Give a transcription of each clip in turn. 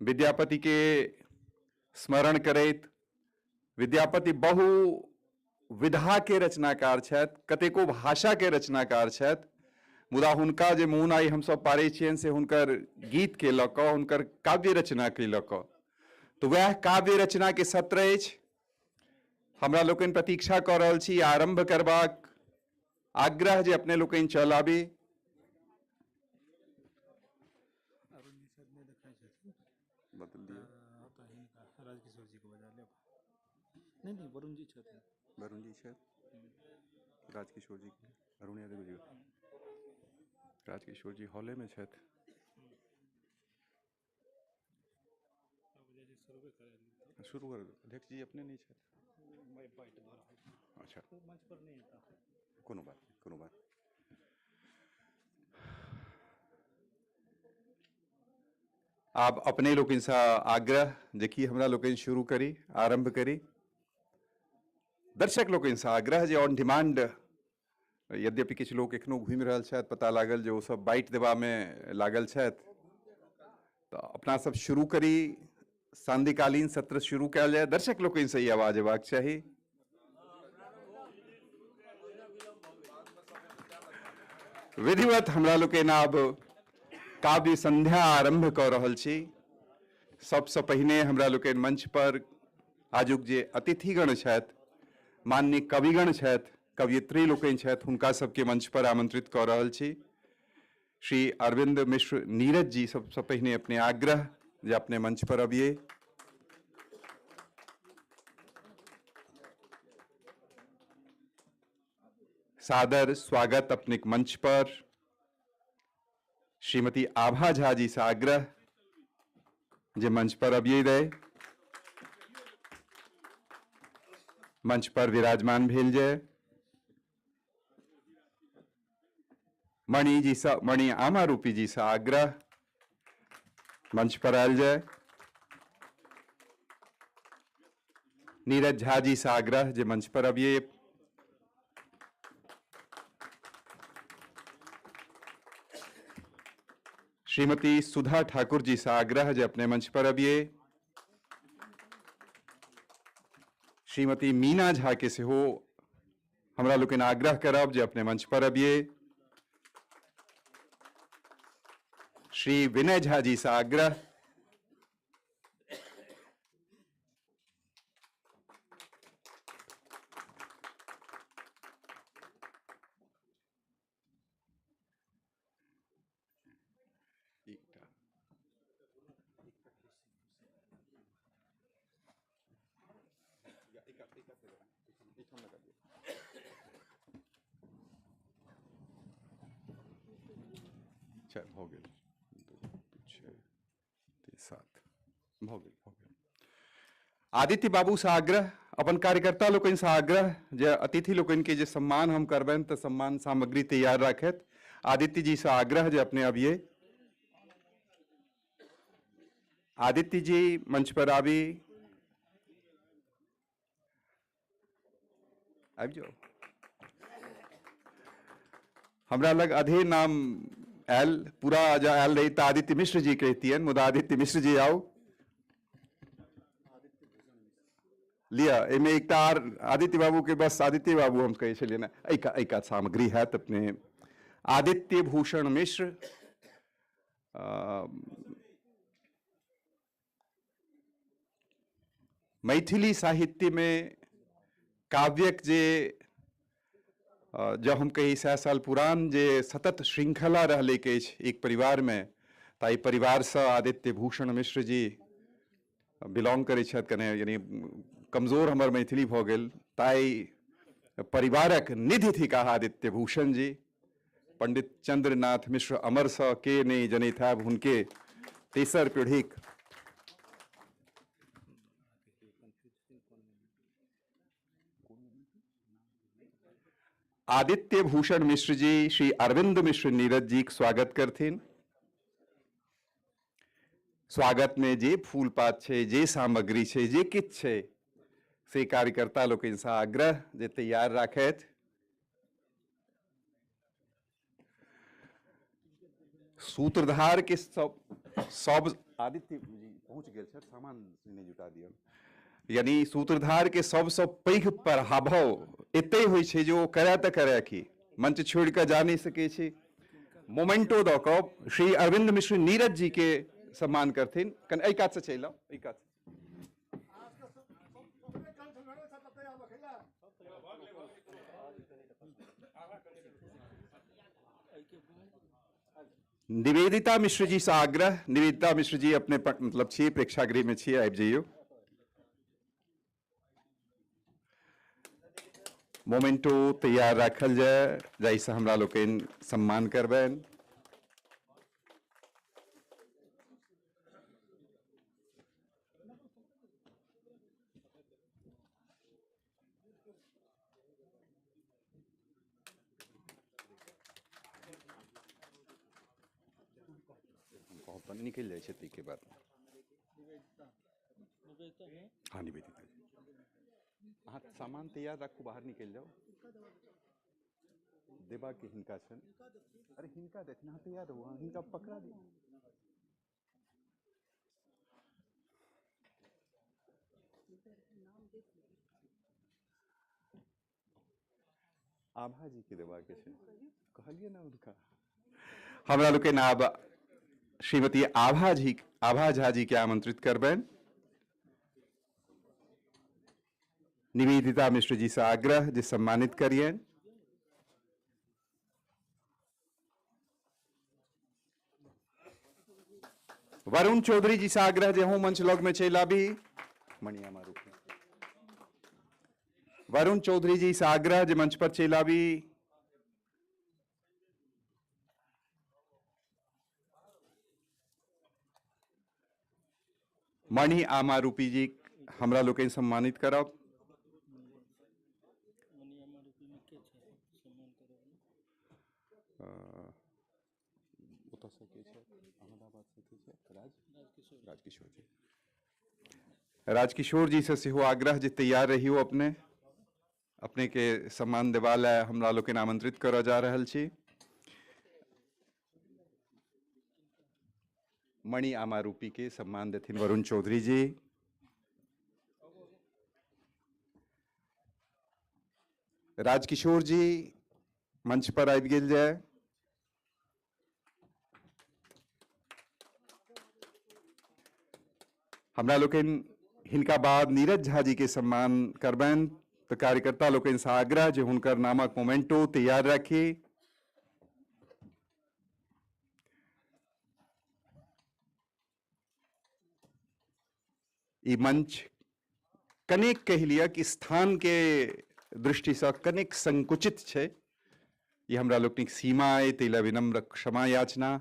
विद्यापति के स्मरण करैत, विद्यापति बहु विधा के रचनाकार छथि, कतेको भाषा के रचनाकार छथि, मुदा हुनका जे मोन आइ हमसब पारै छियनि से हुनकर गीत के लऽ कऽ, हुनकर काव्य रचना के लऽ कऽ। तऽ वएह काव्य रचना के सत्र अछि। हमरा लोकनि प्रतीक्षा कऽ रहल छी आरंभ करबाक आग्रह जे अपने लोकनि चल आबी। बदल दियौ। नहीं नहीं, वरुण जी छथिन। वरुण जी छथि, राजकिशोर जी, अरुण यादव जी, राजकिशोर जी हॉले में छथि। शुरू कर, अध्यक्ष जी अपने नहीं छथि। अच्छा, मंच पर नहीं आता। कोनो बात नहीं, कोनो बात। आब अपने लोकनिसँ आग्रह जे कि हमरा लोकनि शुरू करी, आरंभ करी। दर्शक लोकनिसँ आग्रह जे ऑन डिमांड, यद्यपि किछु लोक एखनो घूमि रहल छथि, पता लागल जे ओ सब बाइट देबामे लागल छथि, तऽ अपना सब शुरू करी, सांध्यकालीन सत्र शुरू कयल जाय। दर्शक लोकनिसँ ई आवाज अयबाक चाही। विधिवत हमरा लोकनि आब काव्य संध्या आरंभ कऽ रहल छी। सबसँ पहिने हमरा लोकनि मंच पर आजुक जे अतिथिगण छथि, माननीय कविगण छथि, कवयित्री लोकनि छथि, हुनका सबके मंच पर आमंत्रित कऽ रहल छी। श्री अरविंद मिश्र नीरज जी सबसँ पहिने अपने आग्रह जे अपने मंच पर अबियै। सादर स्वागत अपने मंच पर। श्रीमती आभा झा जी से आग्रह जे मंच पर अबियै रहे, मंच पर विराजमान भेल जाय। मणि जी से, मणि आमा रूपी जी से आग्रह मंच पर आयल जाय। नीरज झा जी से आग्रह जे मंच पर अबियै। श्रीमती सुधा ठाकुर जी से आग्रह जे अपने मंच पर अबियै। श्रीमती मीना झा के सेहो हमरा लोकनि आग्रह करब जे अपने मंच पर अबियै। श्री विनय झा जी से आग्रह। भऽ गेल 2 6 3 7 भऽ गेल, भऽ गेल। आदित्य बाबू से आग्रह, अपन कार्यकर्ता लोकनि से आग्रह जे अतिथि लोकनि के जे सम्मान हम करबनि तऽ सम्मान सामग्री तैयार राखथि। आदित्य जी से आग्रह जे अपने अबियै। आदित्य जी मंच पर आबी, आबि जाउ। हमरा लग अधे नाम आयल, पूरा जँ आयल रही तऽ आदित्य मिश्र जी कहितियनि, मुदा आदित्य मिश्र जी आउ। लिअ, एहिमे एकटा आर आदित्य बाबू के, बस आदित्य बाबू हम कहै छलियै ने, एहि कात सामग्री हैत अपने। आदित्य भूषण मिश्र, मैथिली साहित्यमे काव्यक जे जँ हम कही 100 साल पुरान जे सतत श्रृंखला रहलैक अछि एक परिवारमे, ताहि परिवारसँ आदित्य भूषण मिश्र जी बिलोंग करै छथि। कने यानी कमजोर हमर मैथिली भऽ गेल, ताहि परिवारक निधि थिकाह आदित्य भूषण जी। पंडित चंद्रनाथ मिश्र अमरसँ के नहि जनैत हैब, हुनके तेसर पीढ़ीक आदित्य भूषण मिश्र जी श्री अरविंद मिश्र नीरज जी के स्वागत करथिन। स्वागत में जे फूल पात छै, जे सामग्री छै, जे किछु छै, से कार्यकर्ता लोकनिसँ आग्रह जे तैयार राखथि। सूत्रधार के सब आदित्य जी पहुँच गेल छथि, सामान नहि जुटा दियौ। यानी सूत्रधार के सबसँ पैघ प्रभाव एते होइ छै जे ओ करय तऽ करय की, मंच छोड़ि कऽ जा नहि सकै छै। मोमेंटो दऽ कऽ श्री अरविंद मिश्र नीरज जी के सम्मान करथिन। कनि एहि कातसँ चलि आउ, एहि कात। निवेदिता मिश्र जी से आग्रह, निवेदिता मिश्र जी अपने मतलब छी प्रेक्षागृह में छी, आबि जइयौ। मोमेंटो तैयार राखल जाय जाहिसँ हमरा लोकनि सम्मान करबनि। निकलि जाइ छै ताहिके बाद। हाँ निवेदिता जी, अहाँ सामान तैयार राखू, बाहर निकलि जाउ। देबाके हिनका छनि। अरे हिनका देथिन, अहाँ तैयार रहू, अहाँ हिनका पकड़ा दियौ। आभा जी के देबाके छै, कहलियै ने हुनका। हमरा लोकनि आब श्रीमती आभा जी, आभा झा जी के आमंत्रित करबनि। निवेदिता मिश्र जी से आग्रह जे सम्मानित करियनि। वरुण चौधरी जी से आग्रह जे हूँ मंच लग में चलि आबी। मणिया मारू। वरुण चौधरी जी से आग्रह जे मंच पर चलि आबी। मणि आमा रूपी जी हमरा लोकनि सम्मानित करब। राजकिशोर जी, राजकिशोर जी से सेहो आग्रह जे तैयार रहियो, अपने अपने के सम्मान देबा लए हमरा लोकनि आमंत्रित करऽ जा रहल छी। मणि आमा रूपी के सम्मान देथिन वरुण चौधरी जी। राजकिशोर जी मंच पर आबि गेल जाय। हमरा लोकनि हिनका बाद नीरज झा जी के सम्मान करबनि, तऽ कार्यकर्ता लोकनि से आग्रह जे हुनकर नामक मोमेंटो तैयार राखी। ई मंच कनेक कहि लिअ कि स्थान के दृष्टिसँ कनेक संकुचित छै, ई हमरा लोकनिक सीमा अइ, ताहि लए विनम्र क्षमा याचना।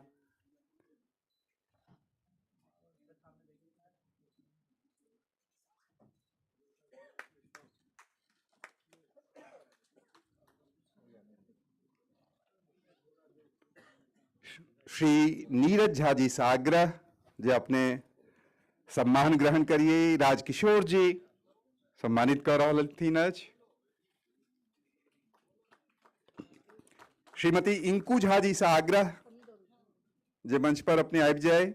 श्री नीरज झा जी से आग्रह जे अपने सम्मान ग्रहण करिए। राजकिशोर जी सम्मानित कर रहलथिन अछि। श्रीमती इंकू झा जी से आग्रह जे मंच पर अपने आबि जाय।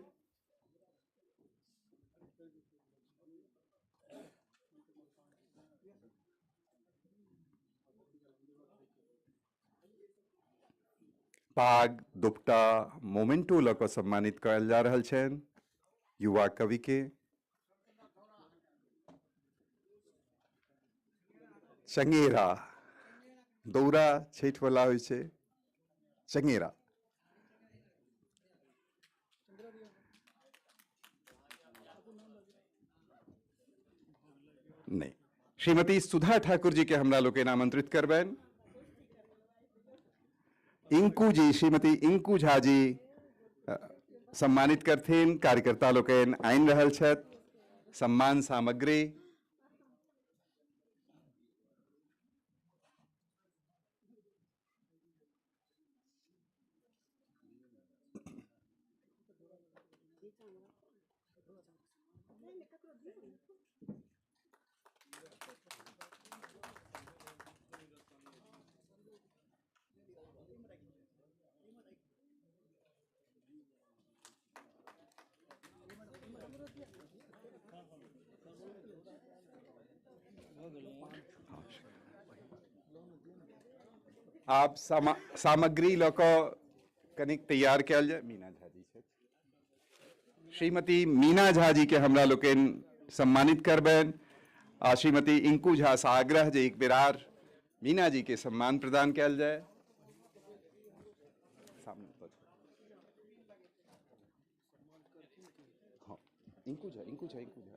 पाग दुपट्टा मोमेंटो लऽ कऽ सम्मानित कयल जा रहल छनि युवा कवि के। चंगेरा दौरा छठि वाला होइ छै, चंगेरा। नहीं, श्रीमती सुधा ठाकुर जी के हमरा लोकनि आमंत्रित करबनि। इंकू जी, श्रीमती इंकू झा जी सम्मानित करथिन। कार्यकर्ता लोकनि आनि रहल छथि सम्मान सामग्री। आब सामग्री लऽ कऽ कनिक तैयार कयल जाय। मीना झा जी छथि, श्रीमती मीना झा जी के हमरा लोकनि सम्मानित करबनि आ श्रीमती इंकू झा सँ आग्रह जे एक बेर आर मीना जी के सम्मान प्रदान कयल जाय। हाँ, इंकू झा, इंकू झा, इंकू झा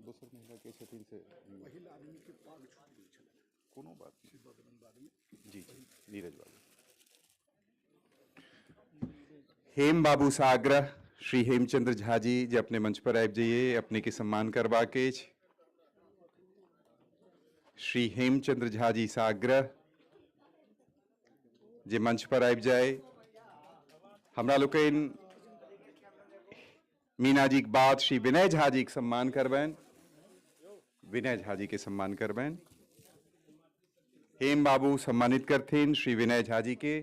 दोसर महिला के छथिन से पहिल आदमी के पाग छूटि गेल छलनि। कोनो बात नहीं जी जी नीरज बाबू। हेम बाबू सँ आग्रह श्री हेमचंद्र झा जी जे अपने मंच पर आबि जाइए, अपने के सम्मान करबाक अछि। श्री हेमचंद्र झा जी सँ आग्रह जे मंच पर आबि जाय। हमरा लोकनि मीना जी के बाद श्री विनय झा जी के सम्मान करबनि, विनय झा जी के सम्मान करबनि। हेम बाबू सम्मानित करथिन श्री विनय झा जी के।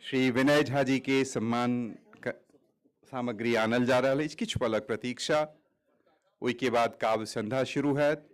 श्री विनय झा जी के सम्मान सामग्री आनल जा रहल अछि। किछु पलक प्रतीक्षा, ओहिके बाद काव्य संध्या शुरू हैत।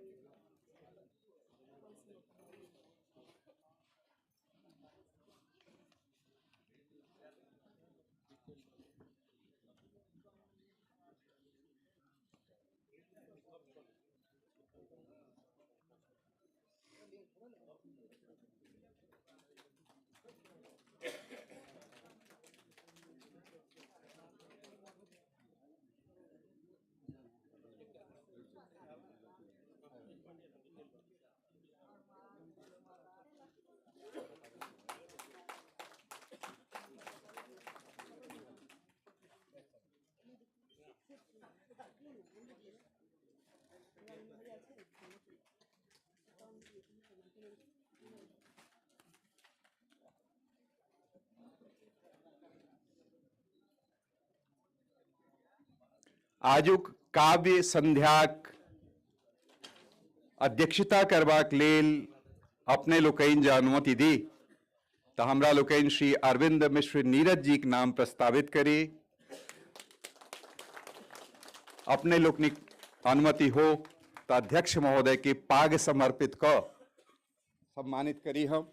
आजुक काव्य संध्याक अध्यक्षता करबाक लेल अपने लोकनि जे अनुमति दी तऽ हमरा लोकनि श्री अरविंद मिश्र नीरज जी के नाम प्रस्तावित करी। अपने लोकनिक अनुमति हो तऽ अध्यक्ष महोदय के पाग समर्पित कऽ सम्मानित करी हम।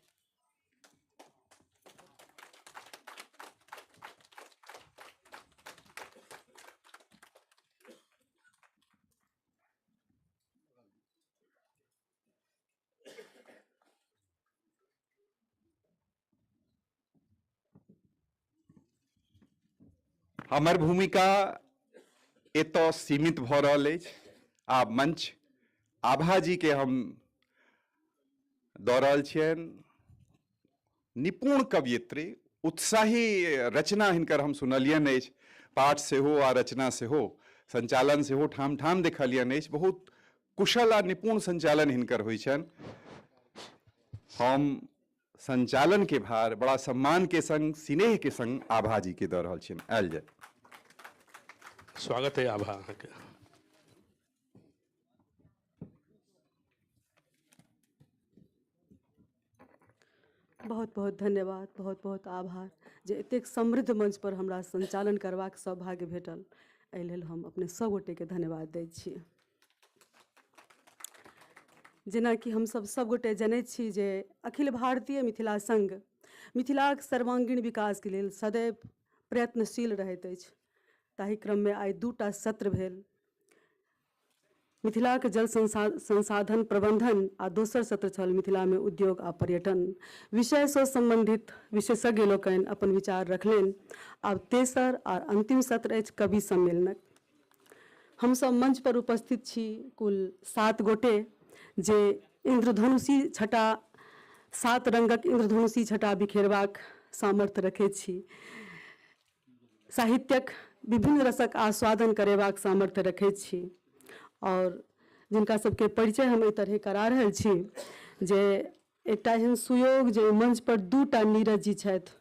हमर भूमिका एतऽ सीमित भऽ रहल अछि। आब मंच आभा जी के हम दऽ रहल छियनि। निपुण कवयित्री, उत्साही रचना हिनकर हम सुनलियनि अछि, पाठ सेहो आ रचना सेहो, संचालन सेहो ठाम ठाम देखलियनि अछि। बहुत कुशल आ निपुण संचालन हिनकर होइ छनि। हम संचालन के भार बड़ा सम्मान के संग, स्नेह के संग आभा जी के दऽ रहल छियनि। आयल जाय। स्वागत है आभा अहाँके। बहुत बहुत धन्यवाद, बहुत बहुत आभार जे एतेक समृद्ध मंच पर हमरा संचालन करबाक सौभाग्य भेटल। एहि लेल हम अपने सब गोटेके धन्यवाद दै छी। जेनाकि हमसब सब गोटे जनै छी जे अखिल भारतीय मिथिला संघ मिथिलाक सर्वांगीण विकासके लेल सदैव प्रयत्नशील रहैत अछि। ताहि क्रममे आइ दूटा सत्र भेल, मिथिलाक जल संसाधन प्रबंधन आ दोसर सत्र छल मिथिलामे उद्योग आ पर्यटन विषयसँ संबंधित विशेषज्ञ लोकनि अपन विचार रखलनि। आब तेसर आ अंतिम सत्र अछि कवि सम्मेलनक। हमसब मंच पर उपस्थित छी कुल 7 गोटे जे इंद्रधनुषी छटा, 7 रंगक इंद्रधनुषी छटा बिखेरबाक सामर्थ्य रखैत छी, साहित्यक विभिन्न रसक आस्वादन करेबाक सामर्थ्य रखैत छी और जिनका सबके परिचय हम एहि तरहे करा रहल छी जे एकटा एहन सुयोग जे मंच पर 2टा नीरज जी छथि।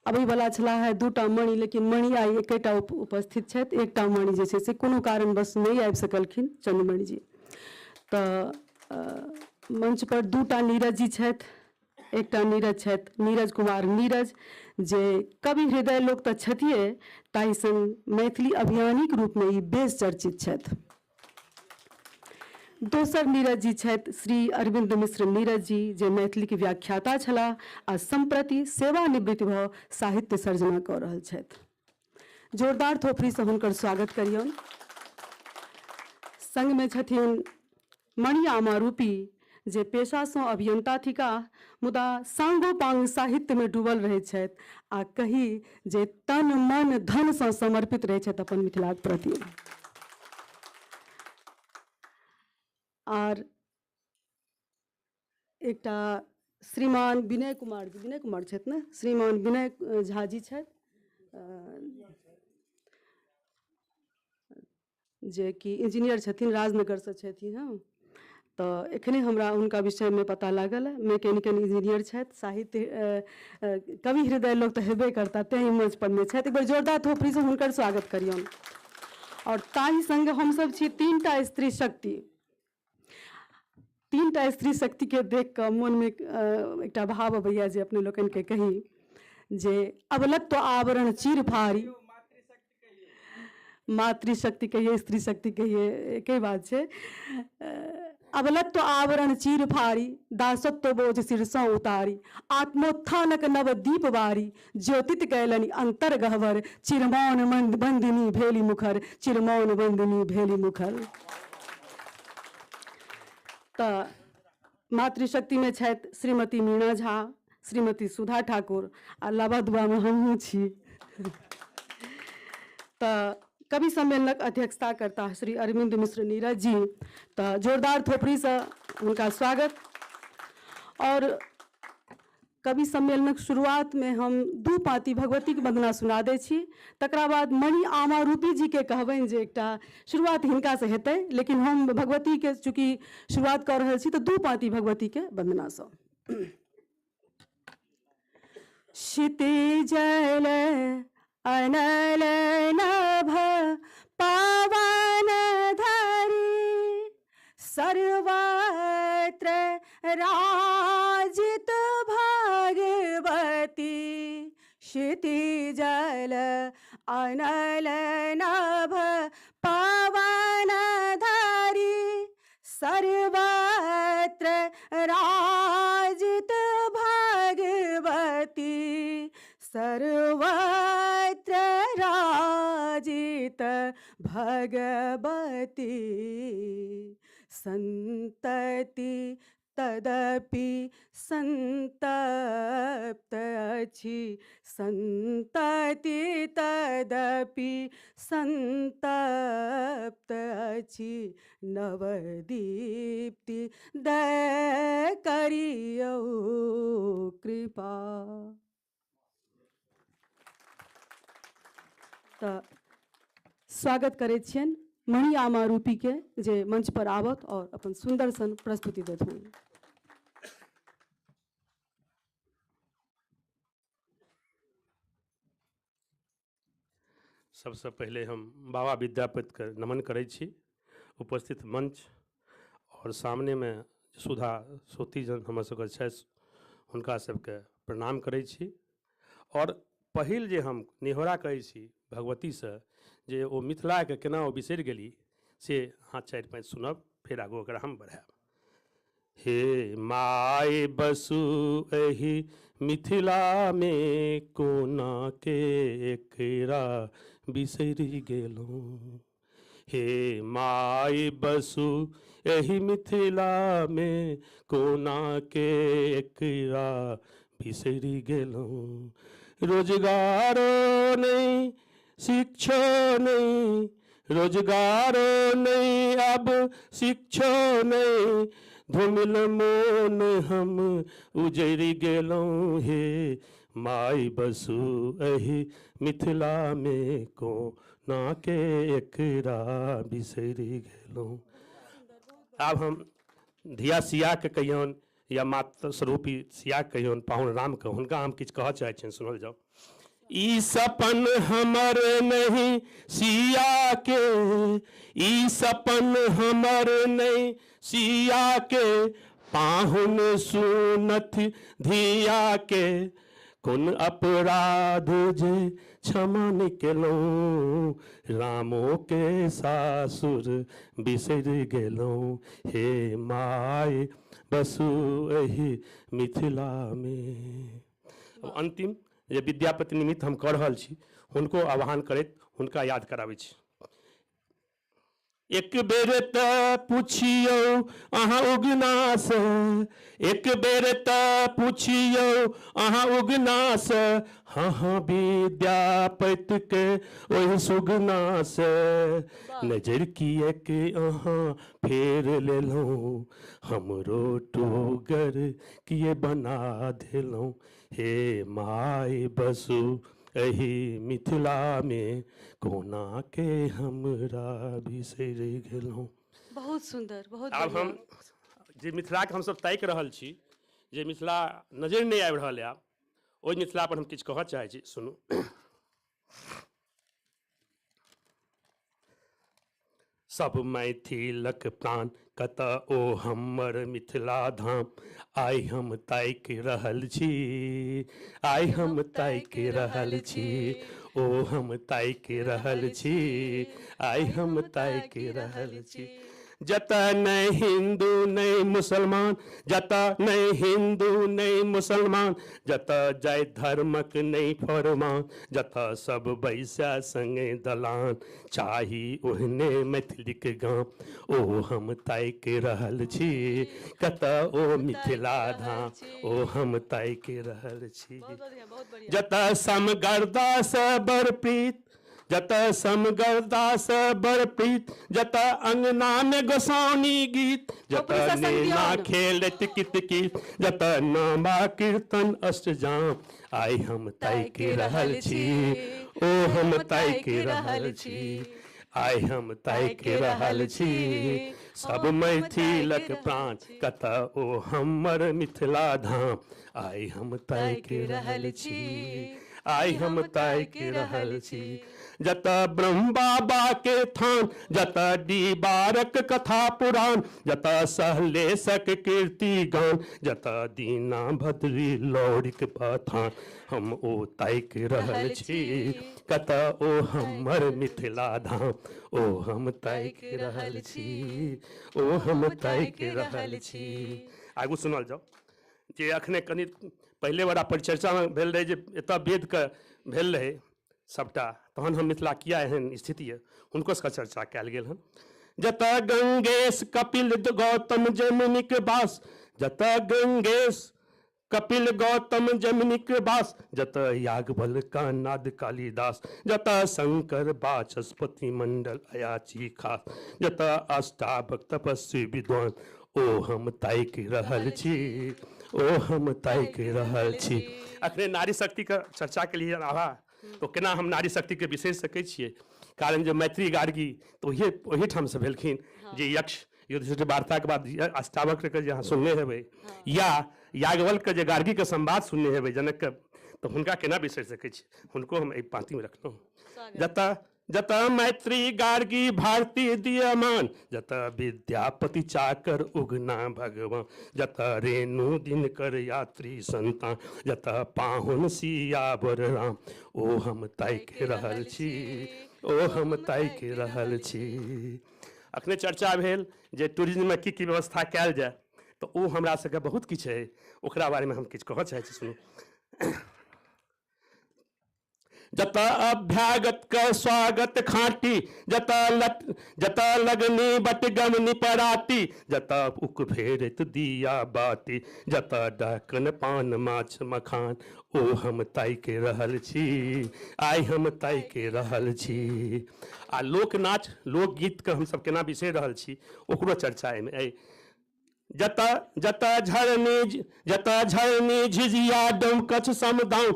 अबैवला छलाह है 2टा मणि, लेकिन मणि आइ एकेटा उपस्थित छथि। एकटा मणि जे छै से कोनो कारणवश नहि आबि सकलखिन, चंद्रमणि जी। तऽ मंच पर 2टा नीरज जी छथि, एकटा नीरज छथि नीरज कुमार नीरज, जे कवि हृदय लोक तऽ छथिए, ताहि सङ्ग मैथिली अभियानीक रूपमे ई बेस चर्चित छथि। दोसर नीरज जी छथि श्री अरविन्द मिश्र नीरज जी, जे मैथिलीके व्याख्याता छलाह आ सम्प्रति सेवानिवृत्त भऽ साहित्य सर्जना कऽ रहल छथि। जोरदार थोपड़ीसँ हुनकर स्वागत करियौन। सङ्गमे छथिन मणि आमारूपी, जे पेशासँ अभियंता थिकाह, मुदा सांगोपांग साहित्यमे डूबल रहैत छथि आ कही जे तन मन धनसँ समर्पित रहैत छथि अपन मिथिलाक प्रति। आर एकटा श्रीमान विनय कुमार जी, विनय कुमार छथि ने, श्रीमान विनय झा जी छथि, जे कि इंजीनियर छथिन, राजनगरसँ छथिन। हँ, तऽ एखने हमरा हुनका विषयमे पता लागल। मैकेनिकल इंजीनियर छथि, साहित्य कवि हृदय लोक तऽ हेबे करता, तेँ ई मंच परमे छथि। एक बेर जोरदार थोपड़ीसँ हुनकर स्वागत करियौन। आओर ताहि सङ्गे हमसभ छी तीनटा स्त्री शक्ति। तीनटा स्त्री शक्तिके देख कऽ मोनमे एकटा भाव अबैया जे अपने लोकनिके कही जे अबलत्व आवरण चीर फाड़ी, मातृशक्ति कहिए स्त्री शक्ति कहिए, एके बात छै। अबलत्व आवरण चीर फाड़ी, दासत्व बोझ सिरसँ उतारी, आत्मोत्थानक नव दीप बारी, ज्योतित कयलनि अंतर गहवर, चिरमौन बंदिनी भेली मुखर, चिरमौन बंदिनी भेली मुखर। तऽ मातृशक्तिमे छथि श्रीमती मीणा झा, श्रीमती सुधा ठाकुर आ लाबा दुआमे हमहूँ छी। तऽ कवि सम्मेलनक अध्यक्षता करता श्री अरविन्द मिश्र नीरज जी, तऽ जोरदार थोपड़ीसँ हुनका स्वागत। और कवि सम्मेलनक शुरुआतमे हम दू पाँति भगवतीके वंदना सुना दै छी, तकरा बाद मणि आमारूपी जीके कहबनि जे एकटा शुरुआत हिनकासँ हेतै, लेकिन हम भगवतीके चूँकि शुरुआत कऽ रहल छी तऽ दू पाँति भगवतीके वंदनासँ। क्षिति जल अनल नभ पावन धरी, सर्वत्र राजित भगवती, क्षिति जल अनल नभ पावन धरी, सर्वत्र राजित भगवती, सर्वत्र राजित भगवती, संतति तदपि संतप्त अछि, संतति तदपि संतप्त अछि, नवदीप्ति दय करियौ कृपा। तऽ स्वागत करै छियनि मणि आमारूपीके जे मंच पर आबत और अपन सुंदर सन प्रस्तुति देथुन। सबसँ पहिले हम बाबा विद्यापतिके नमन करै छी। उपस्थित मंच और सामनेमे सुधा सोतीजन हमर सबके छथि, हुनका सबके प्रणाम करै छी। और पहिल जे हम निहोरा करै छी भगवतीसँ जे ओ मिथिलाके केना ओ बिसरि गेली, से अहाँ चारि पाँच सुनब, फेर आगू ओकरा हम बढ़ायब। हे my बसु एहि मिथिलामे कोना के एकरा बिसरि गेलहुँ, हे my बसु एहि मिथिलामे कोना के एकरा बिसरि गेलहुँ, रोजगारो नहि शिक्षो नहि, रोजगारो नहि अब शिक्षो नहि, धूमिल मोन हम उजरि गेलहुँ, हे my बसु एहि मिथिलामे कोना के एकरा बिसरि गेलहुँ। आब हम धिया सियाके कहियौन या मातृ स्वरूपी सिया कहियौन पाहुन रामके, हुनका हम किछु कहऽ चाहै छियनि, सुनल जाउ। ई सपन हमर नहीं सिया के, ई सपन हमर नहीं सिया के, पाहुन सुनथि धिया के, कोन अपराध जे क्षमा नहि केलहुँ, रामो के सासुर बिसरि गेलहुँ, हे my बसु एहि मिथिलामे। अंतिम जे विद्यापति निमित्त हम कऽ रहल छी हुनको आह्वान करैत हुनका याद कराबै छी। एक बेर तऽ पुछियौ अहाँ उगना से, एक बेर तऽ पुछियौ अहाँ उगना से, हाँ हाँ विद्यापति के ओहि सुगना से, नजर किएक अहाँ फेर लेलहुँ, हमरो टूगर किए बना देलहुँ, हे my बसु एहि मिथिलामे, कोना के हमरा बिसरि गेलहुँ। बहुत सुंदर, बहुत। आब हम जे मिथिलाके हमसब ताकि रहल छी, जे मिथिला नजरि नहि आबि रहल आब, ओहि मिथिला पर हम किछु कहऽ चाहै छी, सुनू। सब मैथिलक प्राण कतऽ ओ हमर मिथिला धाम, आइ हम ताकि रहल छी, आइ हम ताकि रहल छी, ओ हम ताकि रहल छी, आइ हम ताकि रहल छी। जतऽ नहि हिन्दू नहि मुसलमान, जतऽ नहि हिन्दू नहि मुसलमान, जतऽ जाय धर्मक नहि फरमान, जतऽ सब बैसै संगे दलान, चाही ओहने मैथिलीक गाम, ओ हम ताकि रहल छी, कतऽ ओ मिथिला धाम, ओ हम ताकि रहल छी। जतऽ समगर्दा से बड़ प्रीत, जतऽ समगर्दा से बड़ प्रीत, जतऽ अंगना में गोसाउनी गीत, जतऽ नेना खेलैत कित कित, जतऽ नामा कीर्तन अष्टजाम, आइ हम ताकि रहल छी, ओ हम ताकि रहल छी, आइ हम ताकि रहल छी। सब मैथिलक प्राण कतऽ ओ हमर मिथिला धाम, आइ हम ताकि रहल छी, आइ हम ताकि रहल छी। जतऽ ब्रह्म बाबा के थान, जतऽ डीबारक कथा पुराण, जतऽ सहलेशक कीर्ति गान, जतऽ दीना भद्री लौरिक बथान, हम ओ ताकि रहल छी, कतऽ ओ हमर मिथिला धाम, ओ हम ताकि रहल छी, ओ हम ताकि रहल छी। आगू सुनल जाउ जे अखने कनि पहिले बड़ा परिचर्चामे भेल रहै जे एतऽ वेदके भेल रहै सबटा, तहन हम मिथिला किया एहन स्थिति यऽ हुनको सबके चर्चा कयल गेल हन। जतऽ गंगेश कपिल गौतम जमुनिक बास, जतऽ गंगेश कपिल गौतम जमुनिक बास, जतऽ याज्ञवल्क्य नाद कालिदास, जतऽ शंकर वाचस्पति मंडल अयाची खास, जतऽ अष्टावक तपस्वी विद्वान, ओ हम ताकि रहल छी, ओ हम ताकि रहल छी। अखने नारी शक्तिके चर्चा के लिए आभा, तो केना हम नारी शक्तिके बिसरि सकै छियै, कारण जे मैत्री गार्गी तऽ ओहिठामसँ भेलखिन जे यक्ष युधिष्ठिर वार्ताके बाद अष्टावक्रके जे अहाँ सुनने हेबै, या याज्ञवल्क्यके जे गार्गीके संवाद सुनने हेबै जनकके, तऽ हुनका केना बिसरि सकै छी, हुनको हम एहि पाँतिमे रखलहुँ। जतऽ जतऽ मैत्री गार्गी भारती दियमान, जतऽ विद्यापति चाकर उगना भगवान, जतऽ रेणु दिनकर यात्री संतान, जतऽ पाहुन सियावर राम, ओ हम ताकि रहल छी, ओ हम ताकि रहल छी। अखने चर्चा भेल जे टूरिज्ममे की की व्यवस्था कयल जाय, तऽ ओ हमरा सबके बहुत किछु अइ, ओकरा बारेमे हम किछु कहऽ चाहै छी, सुनू। जतऽ अभ्यागत के स्वागत खाटी, जतऽ लगनी बटगमनी पराती, जतऽ उक फेरत दिया बाती, जतऽ डाकन पान माछ मखान, ओ हम ताकि रहल छी, आइ हम ताकि रहल छी। आ लोकनाच लोकगीतके हमसब केना बिसरि रहल छी ओकरो चर्चा एहिमे अइ। जतऽ जतऽ झरनी झिझिया डोमकछ समदाउन,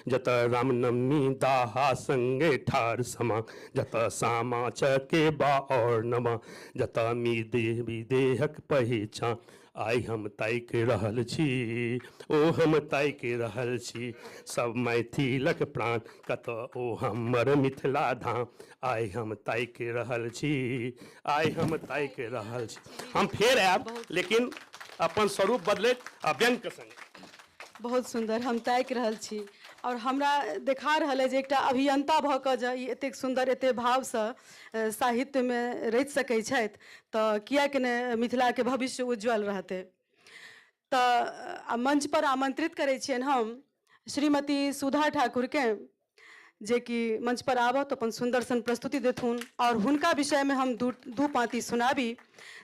जतऽ रामनवमी दाहा संगे ठार समा, जतऽ सामा चकेबा और नमा, जतऽ विदेहक पहिचान, आइ हम ताकि रहल छी, ओ हम ताकि रहल छी सब मैथिलक प्राण, कतऽ ओ हमर मिथिला धाम। आइ हम ताकि रहल छी, आइ हम ताकि रहल छी। हम फेर आयब, लेकिन अपन स्वरूप बदलैत आ व्यंग्यके संग। बहुत सुन्दर। हम ताकि रहल छी और हमरा देखा रहल है जे एकटा अभियंता भऽ कऽ जे ई एतेक सुन्दर एतेक भावसँ साहित्यमे रचि सकै छथि तऽ किएक नहि मिथिलाके भविष्य उज्जवल रहतै। तऽ मंच पर आमंत्रित करै छियनि हम श्रीमती सुधा ठाकुरके, जेकि मंच पर आबत अपन सुन्दर सन प्रस्तुति देथुन और हुनका विषयमे हम दू पाँति सुनाबी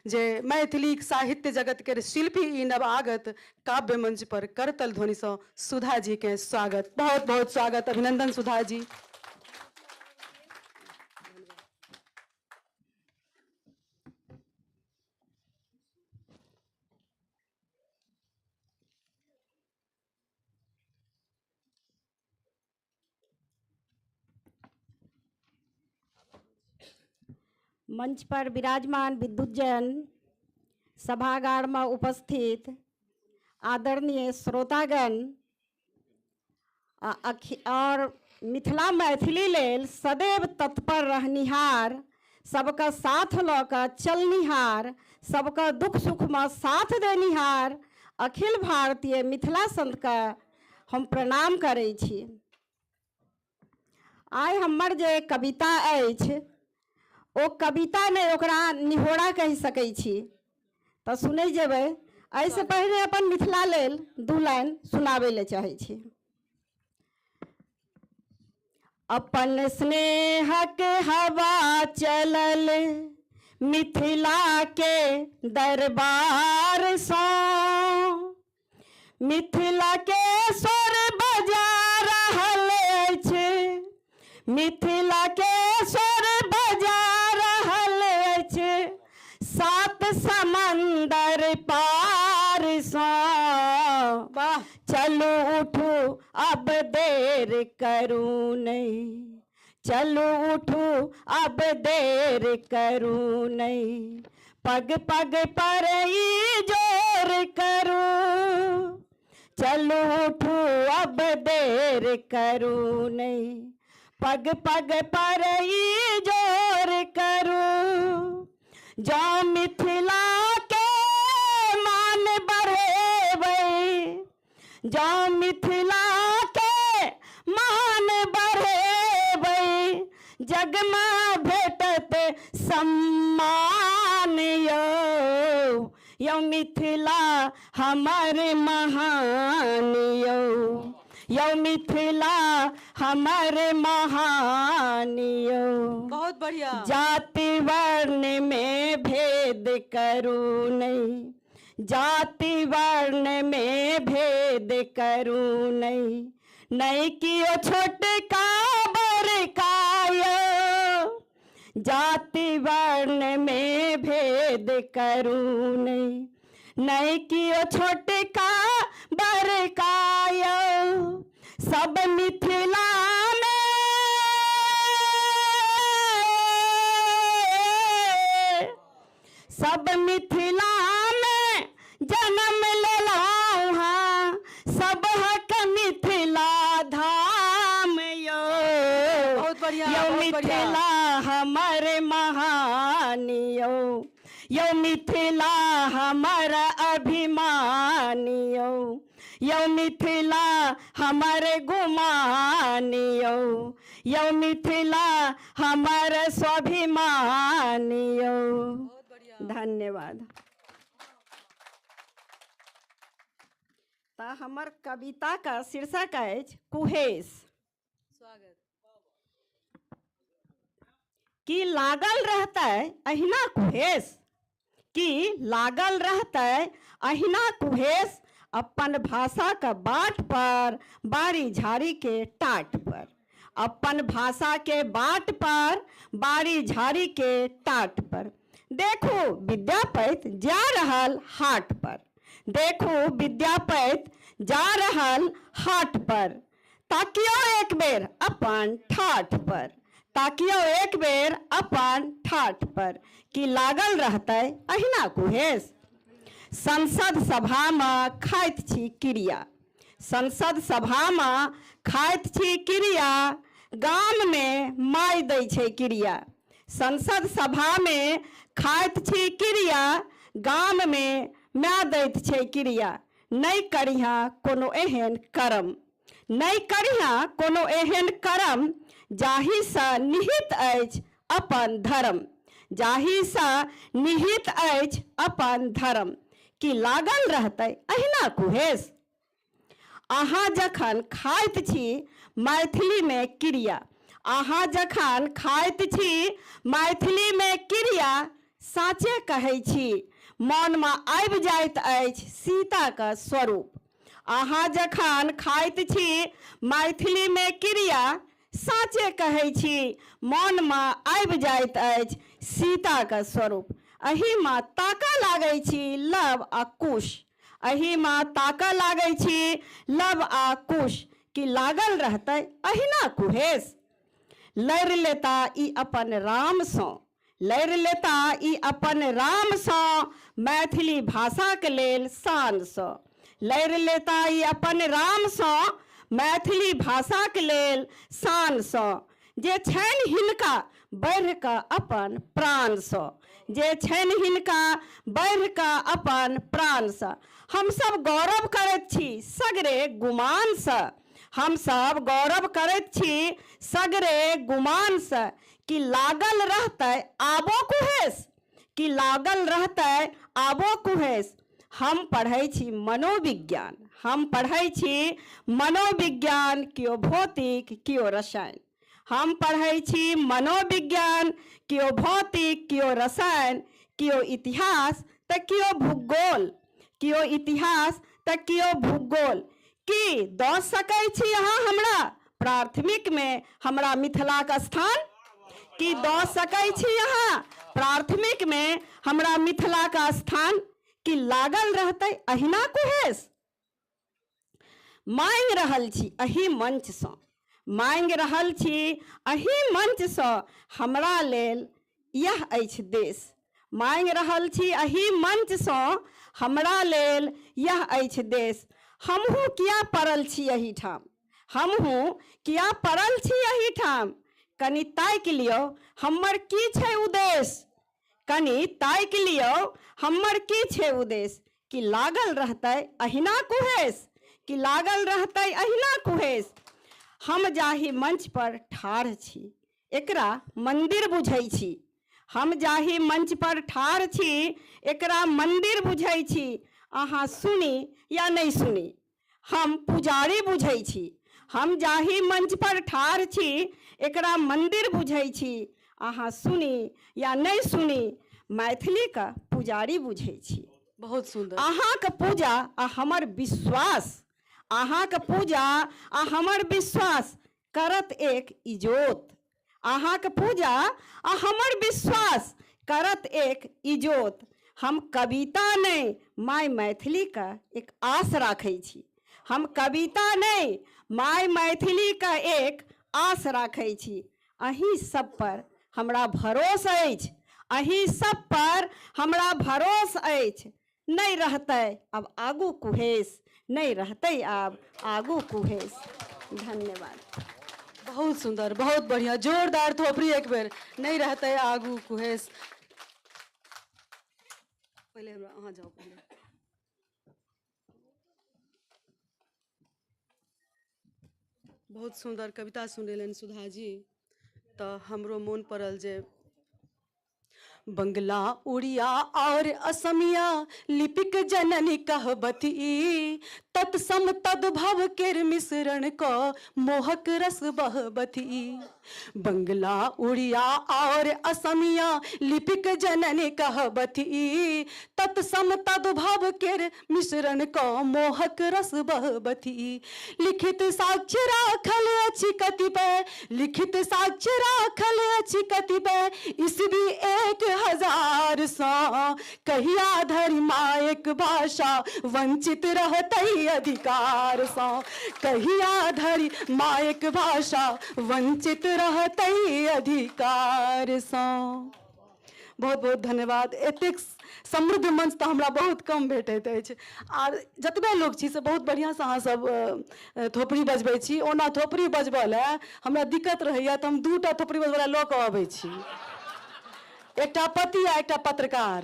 जे मैथिली साहित्य जगत के शिल्पी ई नव आगत, काव्य मंच पर करतल ध्वनिसँ सुधा जी के स्वागत। बहुत बहुत स्वागत, अभिनंदन सुधा जी। मंच पर विराजमान विद्युतजन, सभागार में उपस्थित आदरणीय श्रोतागण और मिथिला मैथिली लेल सदैव तत्पर रहनिहार, सबके साथ लऽ कऽ चलनिहार, सबके दुख सुख में साथ देनिहार अखिल भारतीय मिथिला संत के हम प्रणाम करै छी। आइ हमर जे कविता अछि ओ कविता नहि, ओकरा निहोरा कहि सकै छी, तऽ सुनै जेबै। एहिसँ पहिने अपन मिथिला लेल 2 लाइन सुनाबै लए चाहै छी। अपन स्नेहक हवा चलल मिथिला के दरबार सँ, मिथिला के स्वर बजा रहल अछि, मिथिला के स्वर बजा रहल अछि, 7 समंदर पार सँ। वाह। चलू उठू अब देर करू नहीं, चलू उठू अब देर करू नहीं, पग पग पर ई जोर करू, चलू उठू अब देर करू नहीं, पग पग पर ई जोर करू, जँ मिथिला के मान बढ़ेबै, जँ मिथिला के मान बढ़ेबै, जगमे भेटत सम्मान यौ, यौ मिथिला हमर महान यौ, यौ मिथिला हमर महान यौ। बहुत बढ़िया। जाति वर्ण में भेद करू नहीं, जाति वर्ण में भेद करू नहीं, नहीं कियो छोटका बड़का यौ, जाति वर्ण में भेद करू नहीं, नहीं कियो छोटका बड़का यौ, सब मिथिला में, सब मिथिला में जन्म लेलहुँ हाँ, सब हक मिथिला धाम यौ। बहुत बढ़िया, यौ बहुत बढ़िया। मिथिला हमर महान यौ, यौ मिथिला हमर अभिमान यौ, यौ मिथिला हमर गुमान यौ, यौ मिथिला हमर स्वाभिमान यौ। धन्यवाद। तऽ हमर कविता का शीर्षक अछि कुहेस। स्वागत। की लागल रहतै अहिना कुहेस, की लागल रहतै अहिना कुहेस, अपन भाषा के बाट पर बाड़ी झाड़ी के टाट पर, अपन भाषा के बाट पर बाड़ी झाड़ी के टाट पर, देखू विद्यापति जा रहल हाट पर, देखू विद्यापति जा रहल हाट पर, ताकियो एक बेर अपन ठाठ पर, ताकियो एक बेर अपन ठाठ पर, की लागल रहतै अहिना कुहेस। संसद सभामे खाइत छी क्रिया, संसद सभामे खाइत छी क्रिया, गाममे माय दै छै क्रिया। संसद सभामे खाइत छी क्रिया, गाममे माय दैत छै क्रिया। नहि करिहा कोनो एहन कर्म, नहि करिहा कोनो एहन कर्म, जाहिसँ निहित अछि अपन धर्म, जाहिसँ निहित अछि अपन धर्म। की लागल रहतै अहिना कुहेस? अहाँ जखन खाइत छी मैथिलीमे क्रिया, अहाँ जखन खाइत छी मैथिलीमे क्रिया, साँचे कहै छी मोनमे आबि जाइत अछि सीताक स्वरूप। अहाँ जखन खाइत छी मैथिलीमे क्रिया, साँचे कहै छी मोनमे आबि जाइत अछि सीताक स्वरूप। एहिमे ताकऽ लागै छी लव आ कुश, एहिमे ताकऽ लागै छी लव आ कुश। की लागल रहतै अहिना कुहेस? लड़ि लेता ई अपन रामसँ, लड़ि लेता ई अपन रामसँ, मैथिली भाषाके लेल शानसँ। लड़ि लेता ई अपन रामसँ, मैथिली भाषाके लेल शानसँ। जे छनि हिनका बढ़ि कऽ अपन प्राणसँ, जे छनि हिनका बढ़ि कऽ अपन प्राणसँ। हमसभ गौरव करैत छी सगरे गुमानसँ, हमसभ गौरव करैत छी सगरे गुमानसँ। कि लागल रहतै आबो कुहेस? कि लागल रहतै आबो कुहेस? हम पढ़ै छी मनोविज्ञान, हम पढ़ै छी मनोविज्ञान, केओ भौतिक केओ रसायन। हम पढ़ै छी मनोविज्ञान, केओ भौतिक केओ रसायन, केओ इतिहास तऽ केओ भूगोल, केओ इतिहास तऽ केओ भूगोल। की दऽ सकै छी अहाँ हमरा प्राथमिकमे हमरा मिथिलाक स्थान? की दऽ सकै छी अहाँ प्राथमिकमे हमरा मिथिलाक स्थान? की लागल रहतै अहिना कुहेस? मांगि रहल छी एहि मंचसँ, मांगि रहल छी एहि मंचसँ, हमरा लेल इएह अछि देश। मांगि रहल छी एहि मंचसँ, हमरा लेल इएह अछि देश। हमहूँ किया पड़ल छी एहिठाम, हमहूँ किया पड़ल छी एहिठाम, कनि ताकि लियौ हमर की छै उद्देश्य, कनि ताकि लियौ हमर की छै उद्देश्य। कि लागल रहतै अहिना कुहेस? कि लागल रहतै अहिना कुहेस? हम जाहि मंच पर ठाढ़ छी एकरा मंदिर बुझै छी, हम जाहि मंच पर ठाढ़ छी एकरा मंदिर बुझै छी। अहाँ सुनी या नहि सुनी हम पुजारी बुझै छी। हम जाहि मंच पर ठाढ़ छी एकरा मंदिर बुझै छी, अहाँ सुनी या नहि सुनी मैथिलीके पुजारी बुझै छी। बहुत सुंदर। अहाँके पूजा आ हमर विश्वास, अहाँके पूजा आ हमर विश्वास करत एक इजोत। अहाँके पूजा आ हमर विश्वास करत एक इजोत। हम कविता नहि माय मैथिलीके एक आस राखै छी, हम कविता नहि माय मैथिलीके एक आस राखै छी। अहीं सब पर हमरा भरोस अछि, अहीं सब पर हमरा भरोस अछि। नहि रहतै आब आगू कुहेस, नहि रहतै आब आगू कुहेस। धन्यवाद। बहुत सुंदर, बहुत बढ़िया, जोरदार थोपड़ी एक बेर। नहि रहतै आगू कुहेस। पहिले हमरा अहाँ जाउ पहिले। बहुत सुंदर कविता सुनेलनि सुधा जी, तऽ हमरो मोन पड़ल जे बंगला उड़िया और असमिया लिपिक जननी कहबथि, तत्सम तद्भव केर मिश्रण क मोहक रस बहबथि। बंगला उड़िया और असमिया लिपिक जननी कहबथि, तत्सम तद्भव केर मिश्रण क मोहक रस बहबथि। लिखित साक्ष्य राखल अछि कतिपय, लिखित साक्ष्य राखल अछि कतिपय, ईस्वी 1000 सँ। कहिया धरि मायक भाषा वंचित रहतै अधिकार सँ, कहिया धरि मायक भाषा वंचित रहतै अधिकार सँ। बहुत बहुत धन्यवाद। एतेक समृद्ध मंच तऽ हमरा बहुत कम भेटैत अछि। आर जतबे लोक छी से बहुत बढ़िआँसँ अहाँसभ थोपड़ी बजबै छी। ओना थोपड़ी बजबऽ लए हमरा दिक्कत रहैया तऽ हम 2टा थोपड़ी बजबै लए लऽ कऽ अबै छी, एकटा पति आ एकटा पत्रकार।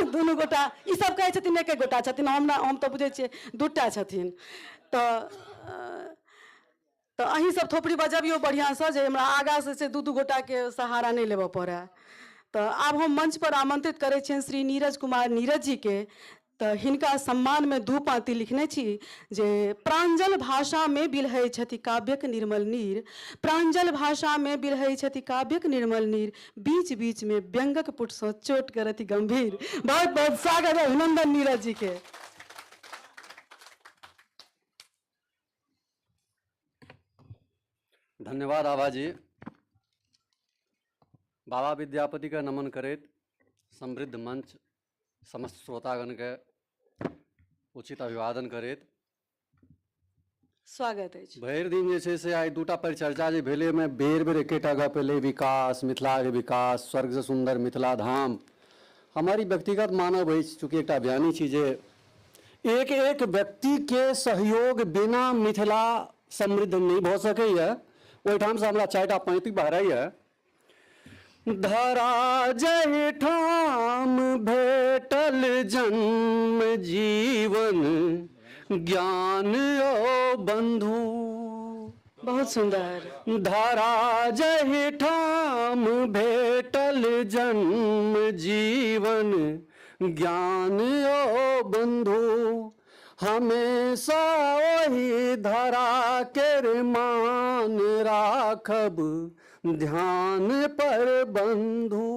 दुनू गोटा ई सब कहै छथिन एक गोटा छथिन, हम तऽ बुझै छियै 2टा छथिन। तऽ अहीं सब थोपड़ी बजबियौ बढ़िआँसँ जे हमरा आगाँसँ से 2-2 गोटाके सहारा नहि लेबऽ पड़य। तऽ आब हम मंच पर आमंत्रित करै छियनि श्री नीरज कुमार नीरज जीके। तऽ हिनका सम्मानमे 2 पाँति लिखने छी जे प्रांजल भाषामे बिलहै छथि काव्यक निर्मल नीर, प्रांजल भाषामे बिलहै छथि काव्यक निर्मल नीर, बीच बीचमे व्यंगक पुटसँ चोट करथि गंभीर। बहुत बहुत स्वागत अभिनंदन नीरज जी के। धन्यवाद आभा जी। बाबा विद्यापति का नमन करैत समृद्ध मंच समस्त श्रोतागण के उचित अभिवादन करैत स्वागत अछि। भरि दिन जे छै से आइ 2टा परिचर्चा जे भेलै ओहिमे बेर बेर एकेटा गप एलै, विकास, मिथिलाके विकास, स्वर्गसँ सुन्दर मिथिला धाम। हमर ई व्यक्तिगत मानब अछि, चूँकि एकटा अभियानी छी, जे एक एक व्यक्तिके सहयोग बिना मिथिला समृद्ध नहि भऽ सकैए। ओहिठामसँ हमरा 4टा पाँति बहराइए। धरा जहिठाम भेटल जन्म जीवन ज्ञान ओ बंधु। बहुत सुंदर। धरा जहिठाम भेटल जन्म जीवन ज्ञान ओ बंधु, हमेशा ओही धरा केर मान राखब ध्यान पर बंधु।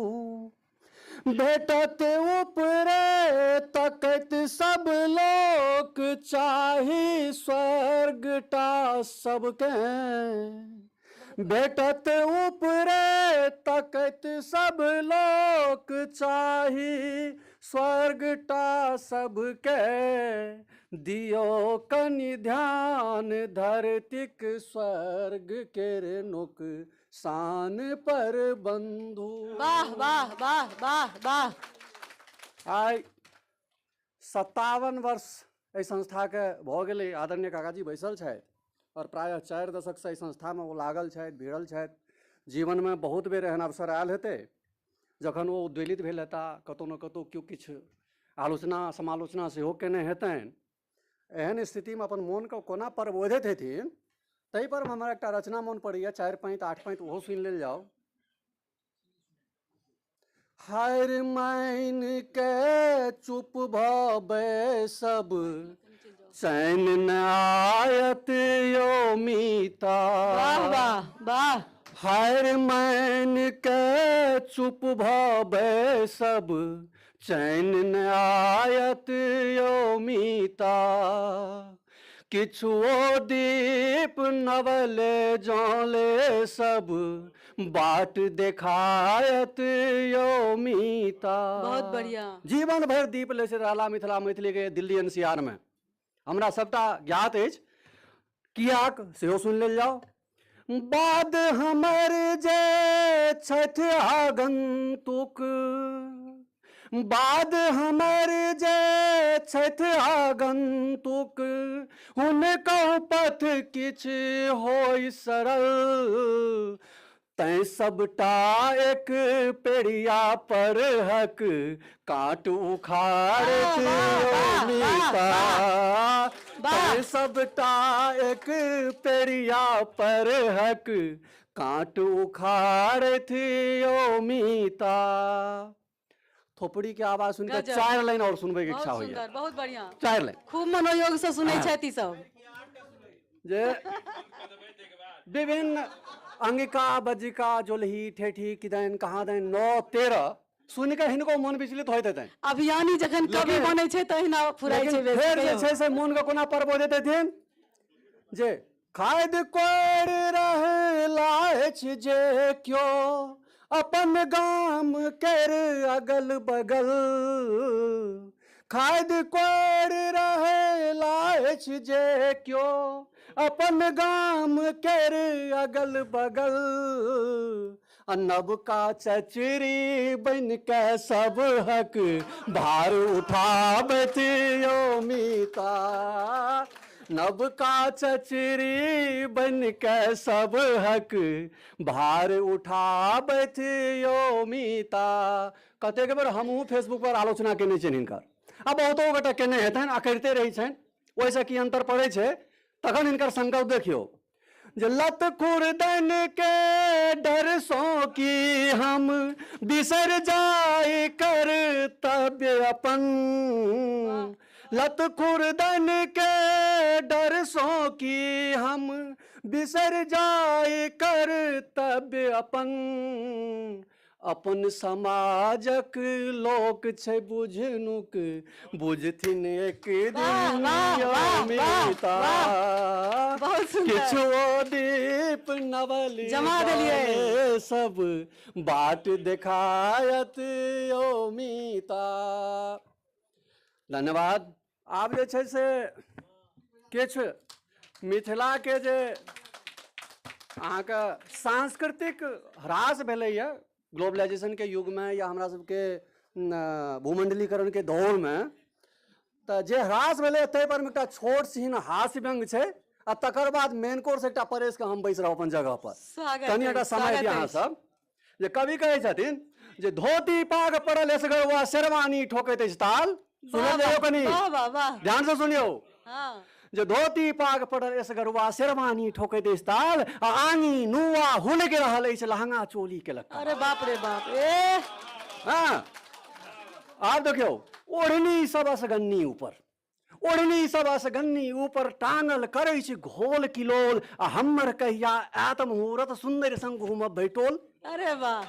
भेटत उपरे तकत सब लोक चाही स्वर्गटा सबके, भेटत उपरे तकत सब लोक चाही स्वर्गटा सबके, दियो कनि ध्यान धरतीक स्वर्ग केर नुकसान पर बंधु। वाह वाह वाह वाह वाह। आइ 57 वर्ष एहि संस्थाके भऽ गेलै। आदरणीय काकाजी बैसल छथि और प्रायः 4 दशकसँ एहि संस्थामे ओ लागल छथि, भिड़ल छथि। जीवनमे बहुत बेर एहन अवसर आयल हेतै जखन ओ उद्वेलित भेल हेता, कतहु ने कतहु केओ किछु आलोचना समालोचना सेहो केने हेतनि। एहन स्थितिमे अपन मोनके कोना प्रबोधित हेथिन, ताहि पर हमरा एकटा रचना मोन पड़ैए, 4 पाँति 8 पाँति, ओहो सुनि लेल जाउ। हारि मान के चुप भऽ बैसब चैन न आयत यो मीता। वाह वाह वाह। हारि मान के चुप भऽ बैसब चैन न आयत यो मीता, किछुओ दीप नवले जले सब बाट देखायत यो मीता। बहुत बढ़िया। जीवन भरि दीप लेसे रहला मिथिला मैथिली के दिल्ली एनसीआर में हमरा सबटा ज्ञात अछि, कियाक सेहो सुनि लेल जाओ। बाद हमर जे छथि आगंतुक, बाद हमर जे छथि आगंतुक, हुनकहु पथ किछु होइ सरल, तैं सबटा एक पेड़िया पर हक काट उखाड़त मीता। तैं सबटा एक पेड़िया पर हक काट उखाड़त ओ मीता। थोपड़ी के आवाज सुनकर 4 लाइन और सुनबे के इच्छा होइए। बहुत बढ़िया, 4 लाइन खूब मनोयोग से सुनै छथि सब। जे विभिन्न अंगिका बज्जिका जोलही ठेठी किदैन कहाँ दैन 9 13 सुनिके हिनको मन विचलित होइत हेतनि। अभियानी जखन कवि बनै छै तहिना फुराइ छै। फेर जे छै से मोन के कोना प्रबोधित हेथिन जे खाद कोरि रहला अछि जे क्यो अपन गाम केर अगल बगल, खाद कोरि रहला अछि जे क्यो अपन गाम केर अगल बगल, आ नवका चचरी बनि के सब हक भार उठाबैत यौ मीता। नवका चचरी बनि के सब हक भार उठाबैत यौ मीता। कतेक बेर हमहूँ फेसबुक पर आलोचना केने छियनि हिनकर, आ बहुतो गोटे केने हेतनि आ करिते रहै छनि, ओहिसँ की अन्तर पड़ै छै। तखन हिनकर संकल्प देखियौ जे लत खुरदन के डर सो की हम बिसर जाय कर्तव्य अपन। लत खुरदन के डर सो की हम बिसर जाय कर्तव्य अपन। अपन समाजक लोक छै बुझनुक बुझथिन एक दिन यौ मीता। किछुओ दीप नवल जमा देलियै सब बाट देखायत यौ मीता। धन्यवाद। आब जे छै से किछु मिथिलाके जे अहाँके सांस्कृतिक ह्रास भेलैए ग्लोबलाइजेशनके युगमे या हमरा सबके भूमंडलीकरणके दौरमे, तऽ जे ह्रास भेलै ताहि पर एकटा छोट सिन हास्य व्यंग छै आ तकर बाद मेन कोर्स एकटा परेश के हम बैस रहब अपन जगह पर। कनि एकटा समय दिअ अहाँ सब। जे कवि कहै छथिन जे धोती पाग पड़ल एसगरवा शेरवानी ठोकैत अछि ताल। सुनल जाइयो कनि ध्यान से सुनियौ। जे धोती पाग पड़ल एसगरुआ शेरवानी ठोकैत अछि ताल आ आंगी नुआ हुलकि रहल अछि लहंगा चोली के लक्का। अरे बाप रे बाप। ए हाँ आब देखियौ ओढ़नी सब असगन्नी ऊपर, ओढ़नी सब असगन्नी ऊपर टांगल करै छी घोल किलोल आ हमर कहिया आयत मुहूर्त सुंदर संग घूमब भैटोल। अरे वाह।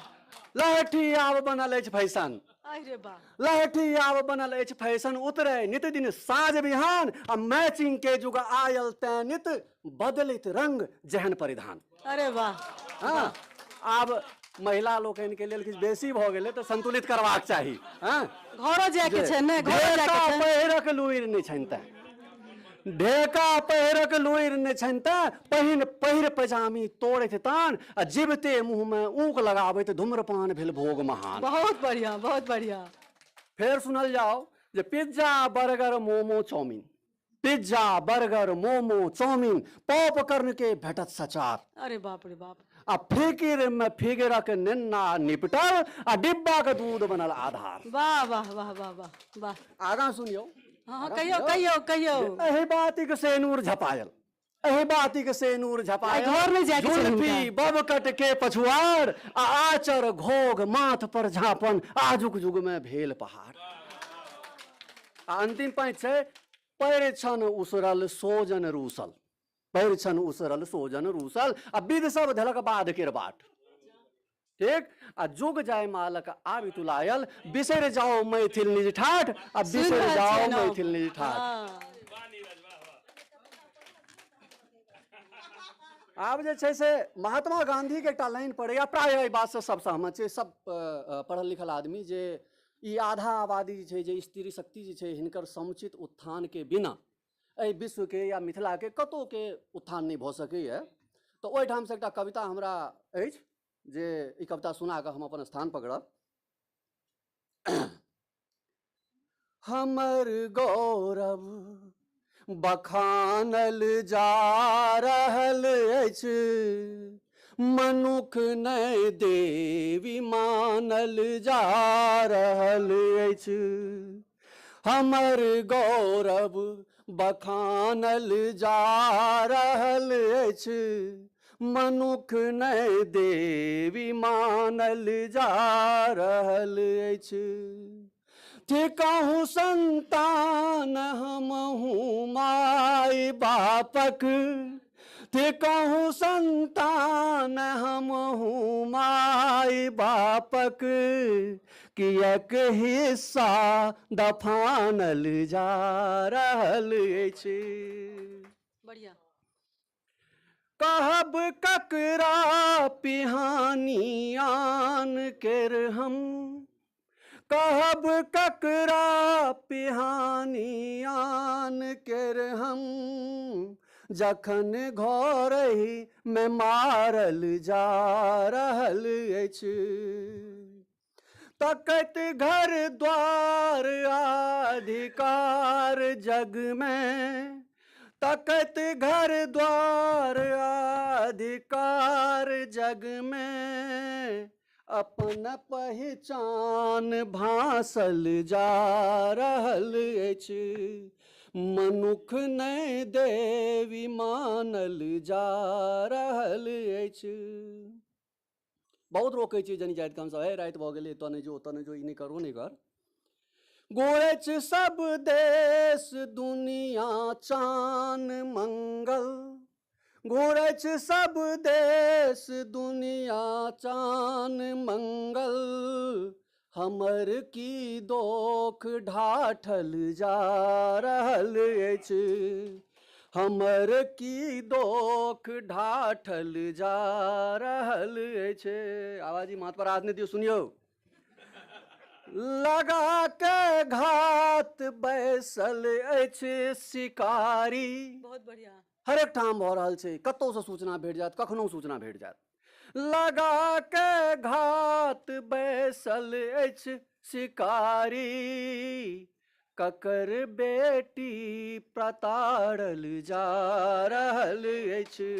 लहठी आब बनल अछि फैशन। अरे वाह। लहठी आब बनल अछि फैशन उतरे नित दिन साँझ बिहान आ मैचिंग के जुग आयल तैं नित बदलैत रंग जेहन परिधान। अरे वाह। हाँ आब महिला लोकनि के लेल किछु बेसी भऽ गेलै तऽ संतुलित करबाक चाही। हाँ घरो जायके छै ने, घरो जायके छै। पहिरक लुरि नहि छनि तैं, ढेका पहिरक लुरि नहि छनि तैं पहिन पहिर पैजामी तोड़ैत तान आ जीवते मुँहमे ऊक लगाबैत धूम्रपान भेल भोग महान। बहुत बढ़िया, बहुत बढ़िया। फेर सुनल जाओ जे pizza burger momo chowmein, pizza burger momo chowmein popcorn के भेटत सचार। अरे बाप रे बाप। आ फिकिर में फिगरक नेन्ना निपटल आ डिब्बा के दूध बनल आधार। वाह वाह वाह वाह वाह वाह। आगाँ सुनियौ। हाँ कहियौ कहियौ कहियौ। एहि बातिक सेनूर झपायल, एहि बातिक सेनूर झपायल घर नहि जायके छै जुल्फी बबकट के पछुआर आ आचर घोघ माथ पर झापन आजुक युग में भेल पहाड़। आ अंतिम पाँच छै पैर छन उसरल सोजन रूसल, पैर छन उसरल सोजन रूसल आ विध सब धलक बाद केर बाट। ठीक। आ जुग जाय मालक आबि तुलायल बिसरि जाओ मैथिल निज ठाठ आ बिसरि जाओ मैथिल निज ठाठ। आब जे छै से महात्मा गांधी के एकटा लाइन पड़ैया, प्रायः एहि बातसँ सब सहमत छै, सब पढ़ल लिखल आदमी, जे ई आधा आबादी जे छै, जे स्त्री शक्ति जे छै, हिनकर समुचित उत्थान के बिना एहि विश्व के या मिथिला के कतहु के उत्थान नहि भऽ सकैए। तऽ ओहिठामसँ एकटा कविता हमरा अछि जे ई कविता सुना कऽ हम अपन स्थान पकड़ब। हमर गौरव बखानल जा रहल अछि, मनुख नहि देवी मानल जा रहल अछि। हमर गौरव बखानल जा रहल अछि, मनुख नहि देवी मानल जा रहल अछि। थिकहुँ संतान हमहूँ माय बापक, थिकहुँ संतान हमहूँ माय बापक, किएक हिस्सा दफानल जा रहल अछि। बढ़िया। कहब ककरा पिहानी आन केर हम, कहब ककरा पिहानी आन केर हम, जखन घरहि मे मारल जा रहल अछि। तकैत घर द्वार अधिकार जग में, तकैत घर द्वार अधिकार जग में, अपन पहिचान भासल जा रहल अछि। मनुख नहि देवी मानल जा रहल अछि। बहुत रोकै छी जनी जाइत हमसब, हे राति भऽ गेलै, एतऽ नहि जो, ओतऽ नहि जो, ई नहि कर, ओ नहि कर। गोरछ सब देश दुनिया चान मंगल, घुरछ सब देश दुनिया चान मंगल, हमर की दोख ढाठल जा रहल अछि। हमर की दोख ढाठल जा रहल अछि। आवाजी माथ पर हाथ नहि दियौ, सुनियौ। लगा के घात बैसल अछि शिकारी। बहुत बढ़िया। हरेक ठाम भऽ रहल छै, कतहुसँ सूचना भेट जायत, कखनो सूचना भेट जायत। लगा के घात बैसल अछि शिकारी, ककर बेटी प्रताड़ल जा रहल अछि।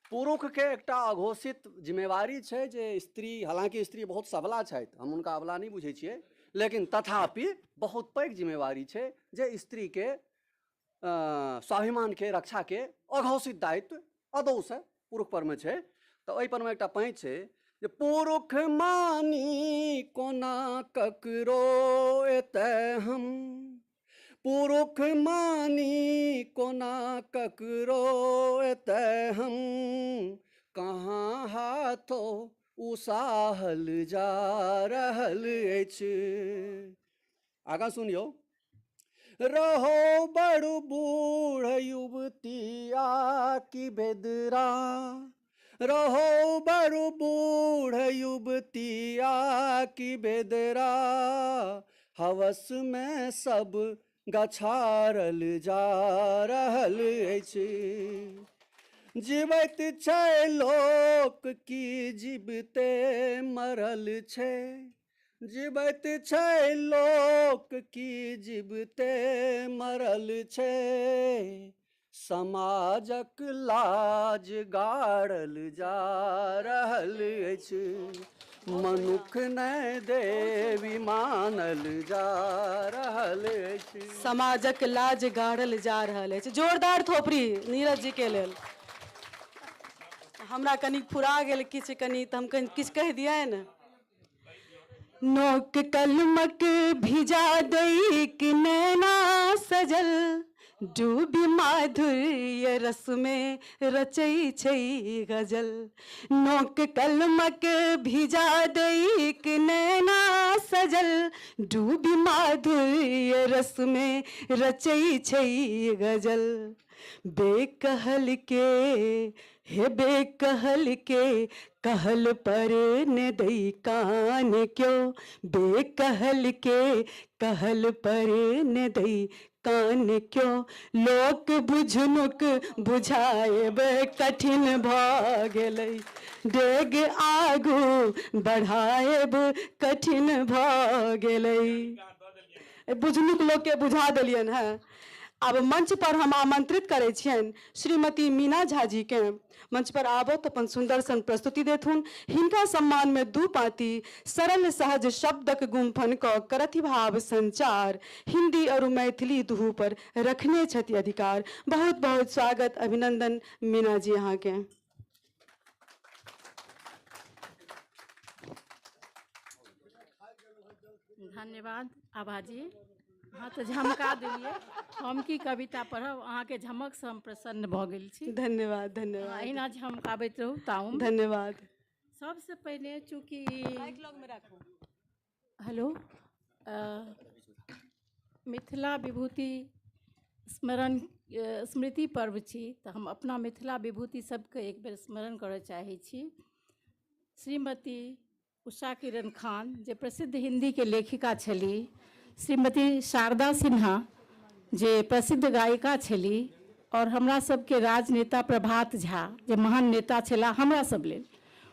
पुरुषके एकटा अघोषित जिम्मेवारी छै जे स्त्री, हालाँकि स्त्री बहुत सबला छथि, हम हुनका अबला नहि बुझै छियै, लेकिन तथापि बहुत पैघ जिम्मेवारी छै जे स्त्रीके स्वाभिमानके रक्षाके अघोषित दायित्व अदौसँ पुरुष परमे छै। तऽ ओहि परमे एकटा पाँति छै जे पुरुष मानी कोना ककरो एतय हम, पुरुष मानी कोना ककरो एतय हम, कहाँ हाथो उसाहल जा रहल अछि। आगाँ सुनियौ। रहो बड़ बूढ़ युवती आ कि बेदरा, रहो बड़ बूढ़ युवती आ कि बेदरा, हवस में सब गछारल जा रहल अछि। जीवैत छै लोक की जीवते मरल छै, जीवैत छै लोक की जीवते मरल छै, समाजक लाज गाड़ल जा रहल अछि। मनुख नहि देवी मानल जा रहल अछि। समाजक लाज गाड़ल जा रहल अछि। जोरदार थोपड़ी नीरज जी के लेल। हमरा कनि फुरा गेल किछु कनि, तऽ हम कनि किछु कहि दियनि। नोक कलमक भिजा दैक नैना सजल, डूबी माधुर्य रस में रचै छै गजल। नोक कलमक भिजा दैक नैना सजल, डूबी माधुर्य रस में रचै छै गजल। बेकहल के हे बेकहल के कहल पर ने दई कान क्यों, बेकहल के कहल पर ने दई कान क्यों, लोक बुझनुक बुझाएब कठिन भऽ गेलै, डेग आगू बढ़ाएब कठिन भऽ गेलै। बुझनुक लोकके बुझा देलियनि हेँ। आब मंच पर हम आमंत्रित करै छियनि श्रीमती मीना झा जी के। मंच पर आबत अपन सुंदर सन प्रस्तुति देथुन। हिनका सम्मान में दू पाँति सरल सहज शब्दक गुम्फन क करथि भाव संचार, हिंदी और मैथिली दुहू पर रखने छथि अधिकार। बहुत बहुत स्वागत अभिनंदन मीना जी अहाँ के। धन्यवाद आभाजी, अहाँ तऽ झमका देलियै। हम की कविता पढ़ब, अहाँके झमकसँ हम प्रसन्न भऽ गेल छी। धन्यवाद धन्यवाद। अहिना झमकाबैत रहू ताउम। धन्यवाद। सबसँ पहिने चूँकि हेलो मिथिला विभूति स्मरण स्मृति पर्व छी, तऽ हम अपना मिथिला विभूति सबके एक बेर स्मरण करऽ चाहै छी। श्रीमती उषा किरण खान जे प्रसिद्ध हिन्दीके लेखिका छली, श्रीमती शारदा सिन्हा जे प्रसिद्ध गायिका छली, आओर हमरा सबके राजनेता प्रभात झा जे महान नेता छलाह हमरा सब लेल,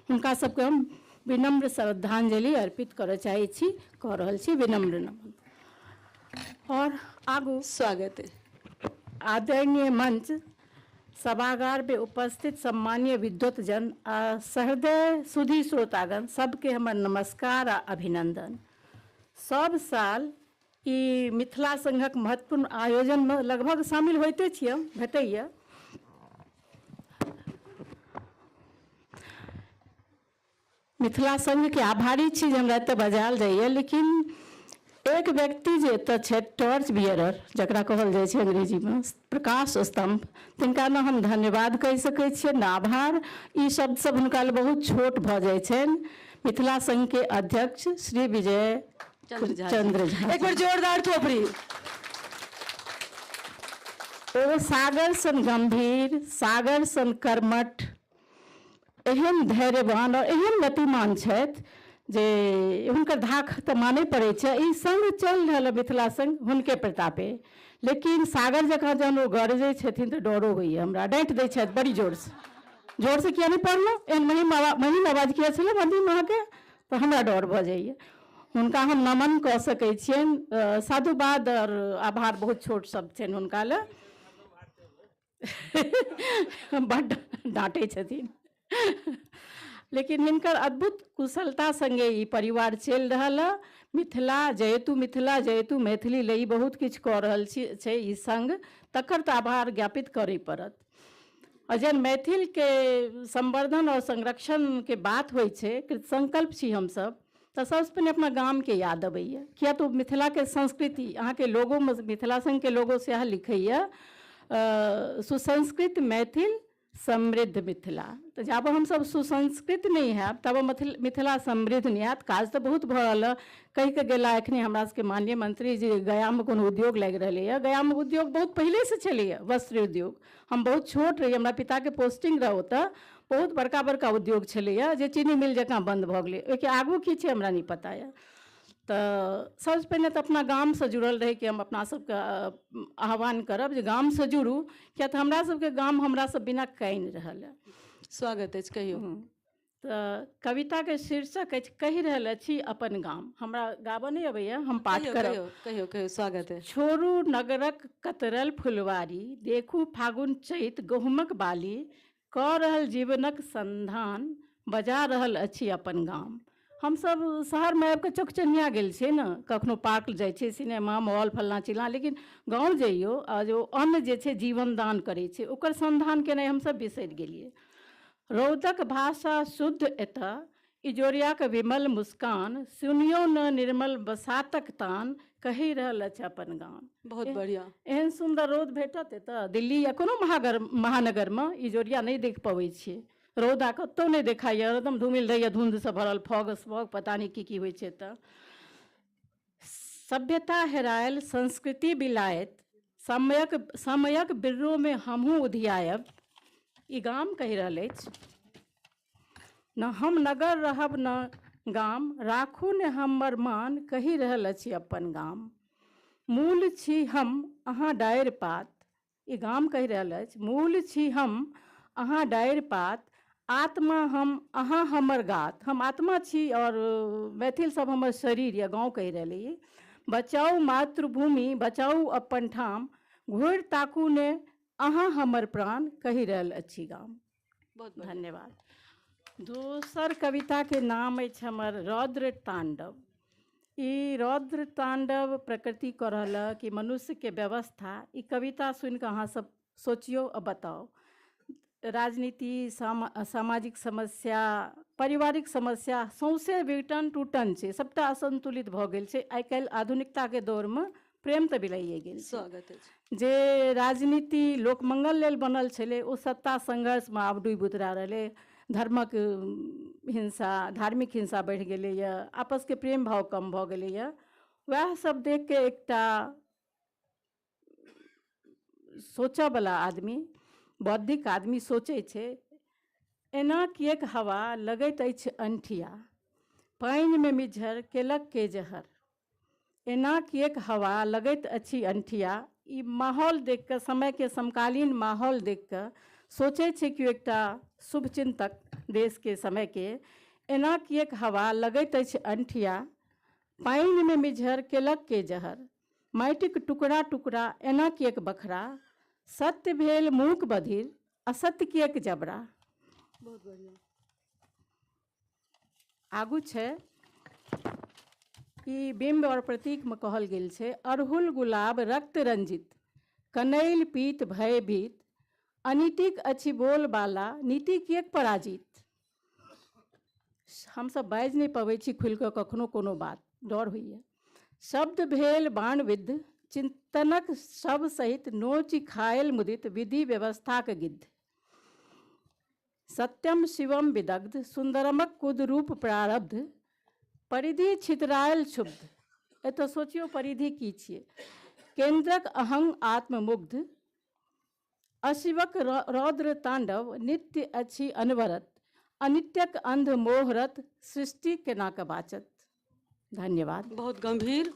हुनका सबके हम विनम्र श्रद्धांजलि अर्पित करऽ चाहै छी, कऽ रहल छी विनम्र नमन। आओर आगू स्वागत। आदरणीय मंच सभागार में उपस्थित सम्मानीय विद्वतजन आ सहृदय सुधी श्रोतागण सबके हमर नमस्कार आ अभिनंदन। सब साल ई मिथिला संघक महत्वपूर्ण आयोजनमे लगभग शामिल होइते छी हम, भेटैए। मिथिला संघके आभारी छी जे हमरा एतऽ बजायल जाइए, लेकिन एक व्यक्ति जे एतऽ छथि टॉर्च बियरर जकरा कहल जाइ छै अंग्रेजीमे प्रकाश स्तम्भ, तिनका ने हम धन्यवाद कहि सकै छियै ने आभार। ई शब्द सब हुनका लेल बहुत छोट भऽ जाइ छनि। मिथिला संघके अध्यक्ष श्री विजय चंद्र झा, एक बेर जोरदार थोपड़ी। ओ सागर सन गंभीर, सागर सन कर्मठ, एहन धैर्यवान और एहन गतिमान छथि जे हुनकर धाक तऽ मानै पड़ै छै। ई संघ चलि रहल है मिथिला संघ हुनके प्रतापे, लेकिन सागर जकाँ जहन ओ गरजै छथिन तऽ डरो होइए हमरा, डाँटि दै छथि बड़ी जोरसँ। जोरसँ किया नहि पढ़लहुँ, एहन महीन आवाज किया छलै मध्यम अहाँके, तऽ हमरा डर भऽ जाइए। हुनका हम नमन कऽ सकै छियनि, साधुवाद आओर आभार बहुत छोट शब्द छनि हुनका लए। बड्ड डाँटै छथिन, लेकिन हिनकर अद्भुत कुशलता सङ्गे ई परिवार चलि रहल है। मिथिला जयतु, मिथिला जयतु, मैथिली लए ई बहुत किछु कऽ रहल छी छै ई संघ, तकर तऽ आभार ज्ञापित करय पड़त। आओर जहन मैथिलके संवर्धन आओर संरक्षणके बात होइ छै, कृतसंकल्प छी हमसब, तऽ सबसँ पहिने अपना गामके याद अबैए। किया तऽ मिथिलाके संस्कृति अहाँके लोगोमे, मिथिला संघके लोगो सएह लिखैए, सुसंस्कृत मैथिल समृद्ध मिथिला। तऽ जाबऽ हमसब सुसंस्कृत नहि हैब तब मिथिला समृद्ध नहि हैत। काज तऽ बहुत भऽ रहल है, कहिके गेला एखने हमरा सबके माननीय मंत्री जी, गयामे कोनो उद्योग लागि रहलैए। गयामे उद्योग बहुत पहिलेसँ छलैए, वस्त्र उद्योग। हम बहुत छोट रही, हमरा पिताके पोस्टिंग रहै ओतऽ, बहुत बड़का बड़का उद्योग छलैए जे चीनी मिल जकाँ बन्द भऽ गेलै। ओहिके आगू की छै हमरा नहि पता यऽ। तऽ सबसँ पहिने तऽ अपना गामसँ जुड़ल रहैके हम अपना सबके आह्वान करब जे गामसँ जुड़ू, किया तऽ हमरा सबके गाम हमरा सब बिना कानि रहल है। स्वागत अछि, कहियौ। तऽ कविताके शीर्षक अछि कहि रहल अछि अपन गाम। हमरा गाबऽ नहि अबैए, हम पाठ करब। कहियौ कहियौ, स्वागत है। छोड़ू नगरक कतरल फुलवारी, देखू फागुन चैत गहुमक बाली, कऽ रहल जीवनक संधान, बजा रहल अछि अपन गाम। हमसब शहरमे आबिकऽ चौकचनिया गेल छियै ने, कखनो पार्क जाइ छियै, सिनेमा मॉल फल्लाँ चिल्लाँ, लेकिन गाँव जइयौ आ जो अन्न जे छै जीवनदान करै छै ओकर संधान केनाइ हमसब बिसरि गेलियै। रौदक भाषा शुद्ध एतऽ, इजोरियाक विमल मुस्कान, सुनियौ न निर्मल बसातक तान, कहि रहल अछि अपन गाम। बहुत बढ़िया। एहन सुन्दर रौद भेटत एतऽ? दिल्ली या कोनो महानगरमे इजोरिया नहि देख पबै छियै, रौदा कतहु नहि देखाइए, एकदम धूमिल रहैए, धुंधसँ भरल, फॉग स्मॉग पता नहि की की होइ छै एतऽ। सभ्यता हेरायल, संस्कृति बिलायत, समयक बिर्रोमे हमहूँ उधियायब, ई गाम कहि रहल अछि। न हम नगर रहब न गाम, राखू ने हमर मान, कहि रहल अछि अपन गाम। मूल छी हम अहाँ डारि पात, ई गाम कहि रहल अछि। मूल छी हम अहाँ डारि पात, आत्मा हम अहाँ हमर गात। हम आत्मा छी और मैथिल सब हमर शरीर या गाँव कहि रहल ई। बचाउ मातृभूमि, बचाउ अपन ठाम, घुरि ताकू ने अहाँ हमर प्राण, कहि रहल अछि गाम। बहुत धन्यवाद। दोसर कविताके नाम अछि हमर रौद्र तांडव। ई रौद्र तांडव प्रकृति कऽ रहल कि मनुष्यके व्यवस्था। ई कविता सुनिकऽ अहाँ सब सोचियौ आ बताउ। राजनीति, सामाजिक समस्या, पारिवारिक समस्या सौंसे विघटन टूटन छै, सबटा असंतुलित भऽ गेल छै। आइ काल्हि आधुनिकताके दौरमे प्रेम तऽ बिलाइए गेल छै। स्वागत अछि। जे राजनीति लोकमंगल लेल बनल छलै ओ सत्ता संघर्षमे आब डूबि उतरा रहलै। धर्मक हिंसा, धार्मिक हिंसा बढ़ि गेलैए, आपसके प्रेम भाव कम भऽ गेलैए। वएह सब देखिके एकटा सोचऽवला आदमी, बौद्धिक आदमी सोचै छै, एना किएक हवा लगैत अछि अंठिया, पानिमे मिझर केलक के जहर। एना किएक हवा लगैत अछि अंठिया, ई माहौल देख कऽ, समयके समकालीन माहौल देख कऽ सोचै छै कि एकटा शुभचिन्तक देशके समयके, एना किएक हवा लगैत अछि अंठिया, पानिमे मिझर केलक के जहर, माटिक टुकड़ा टुकड़ा एना किएक बखरा, सत्य भेल मूक बधिर असत्य किएक जबरा। बहुत बढ़िया। आगू छै ई बिम्ब और प्रतीकमे कहल गेल छै, अड़हुल गुलाब रक्त रंजित, कनैल पीत भयभीत, अनीतिक अछि बोल बाला, नीति किएक पराजित। हमसब बाजि नहि पबै छी खुलि कऽ कखनो कोनो बात, डर होइए। शब्द भेल बाणविद्ध, चिन्तनक शव सहित नोचि खायल मुदित, विधि व्यवस्थाक गिद्ध, सत्यम शिवम विदग्ध, सुन्दरमक कुदरूप प्रारब्ध, परिधि छितरायल क्षुब्ध। एतऽ सोचियौ परिधि की छियै। केन्द्रक अहं आत्ममुग्ध, अशिवक रौद्र तांडव, नित्य अछि अनवरत, अनित्यक अंध मोहरत, सृष्टि केना कऽ बाचत। धन्यवाद। बहुत गंभीर,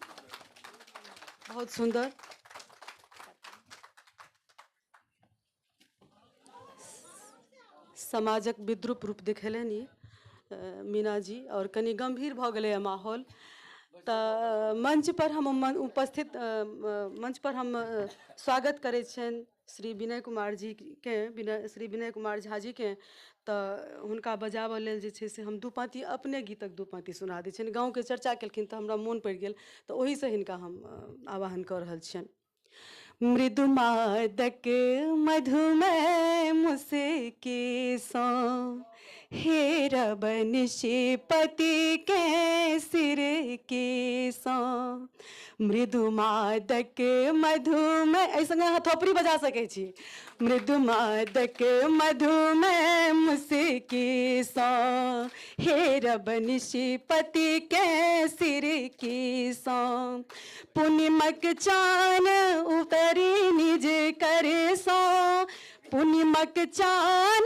बहुत सुंदर। समाजक विद्रूप रूप देखेलनि ई मीना जी, और कनि गंभीर भऽ गेलैए माहौल। तऽ मंच पर हम उपस्थित मंच पर हम स्वागत करै छियनि श्री विनय कुमार जी के, श्री विनय कुमार झा जी के। तऽ हुनका बजाबऽ लेल जे छै से हम दू पाँती अपने गीतक दू पाँती सुना दै छियनि। गाँवके चर्चा केलखिन तऽ हमरा मोन पड़ि गेल, तऽ ओहिसँ हिनका हम आवाहन कऽ रहल छियनि। मृदु मादक मधुमय मुस्की सँ, हे रबनिशिपति के सिर की सँ, मृदु मादक मधुमय, एहि संगे अहाँ थोपड़ी बजा सकै छी। मृदु मादक मधुमय मुस्की सँ, हे रबनिशिपति के सिर की सँ, पूर्णिमक चान उतरी निज कर सँ, पूर्णिमक चान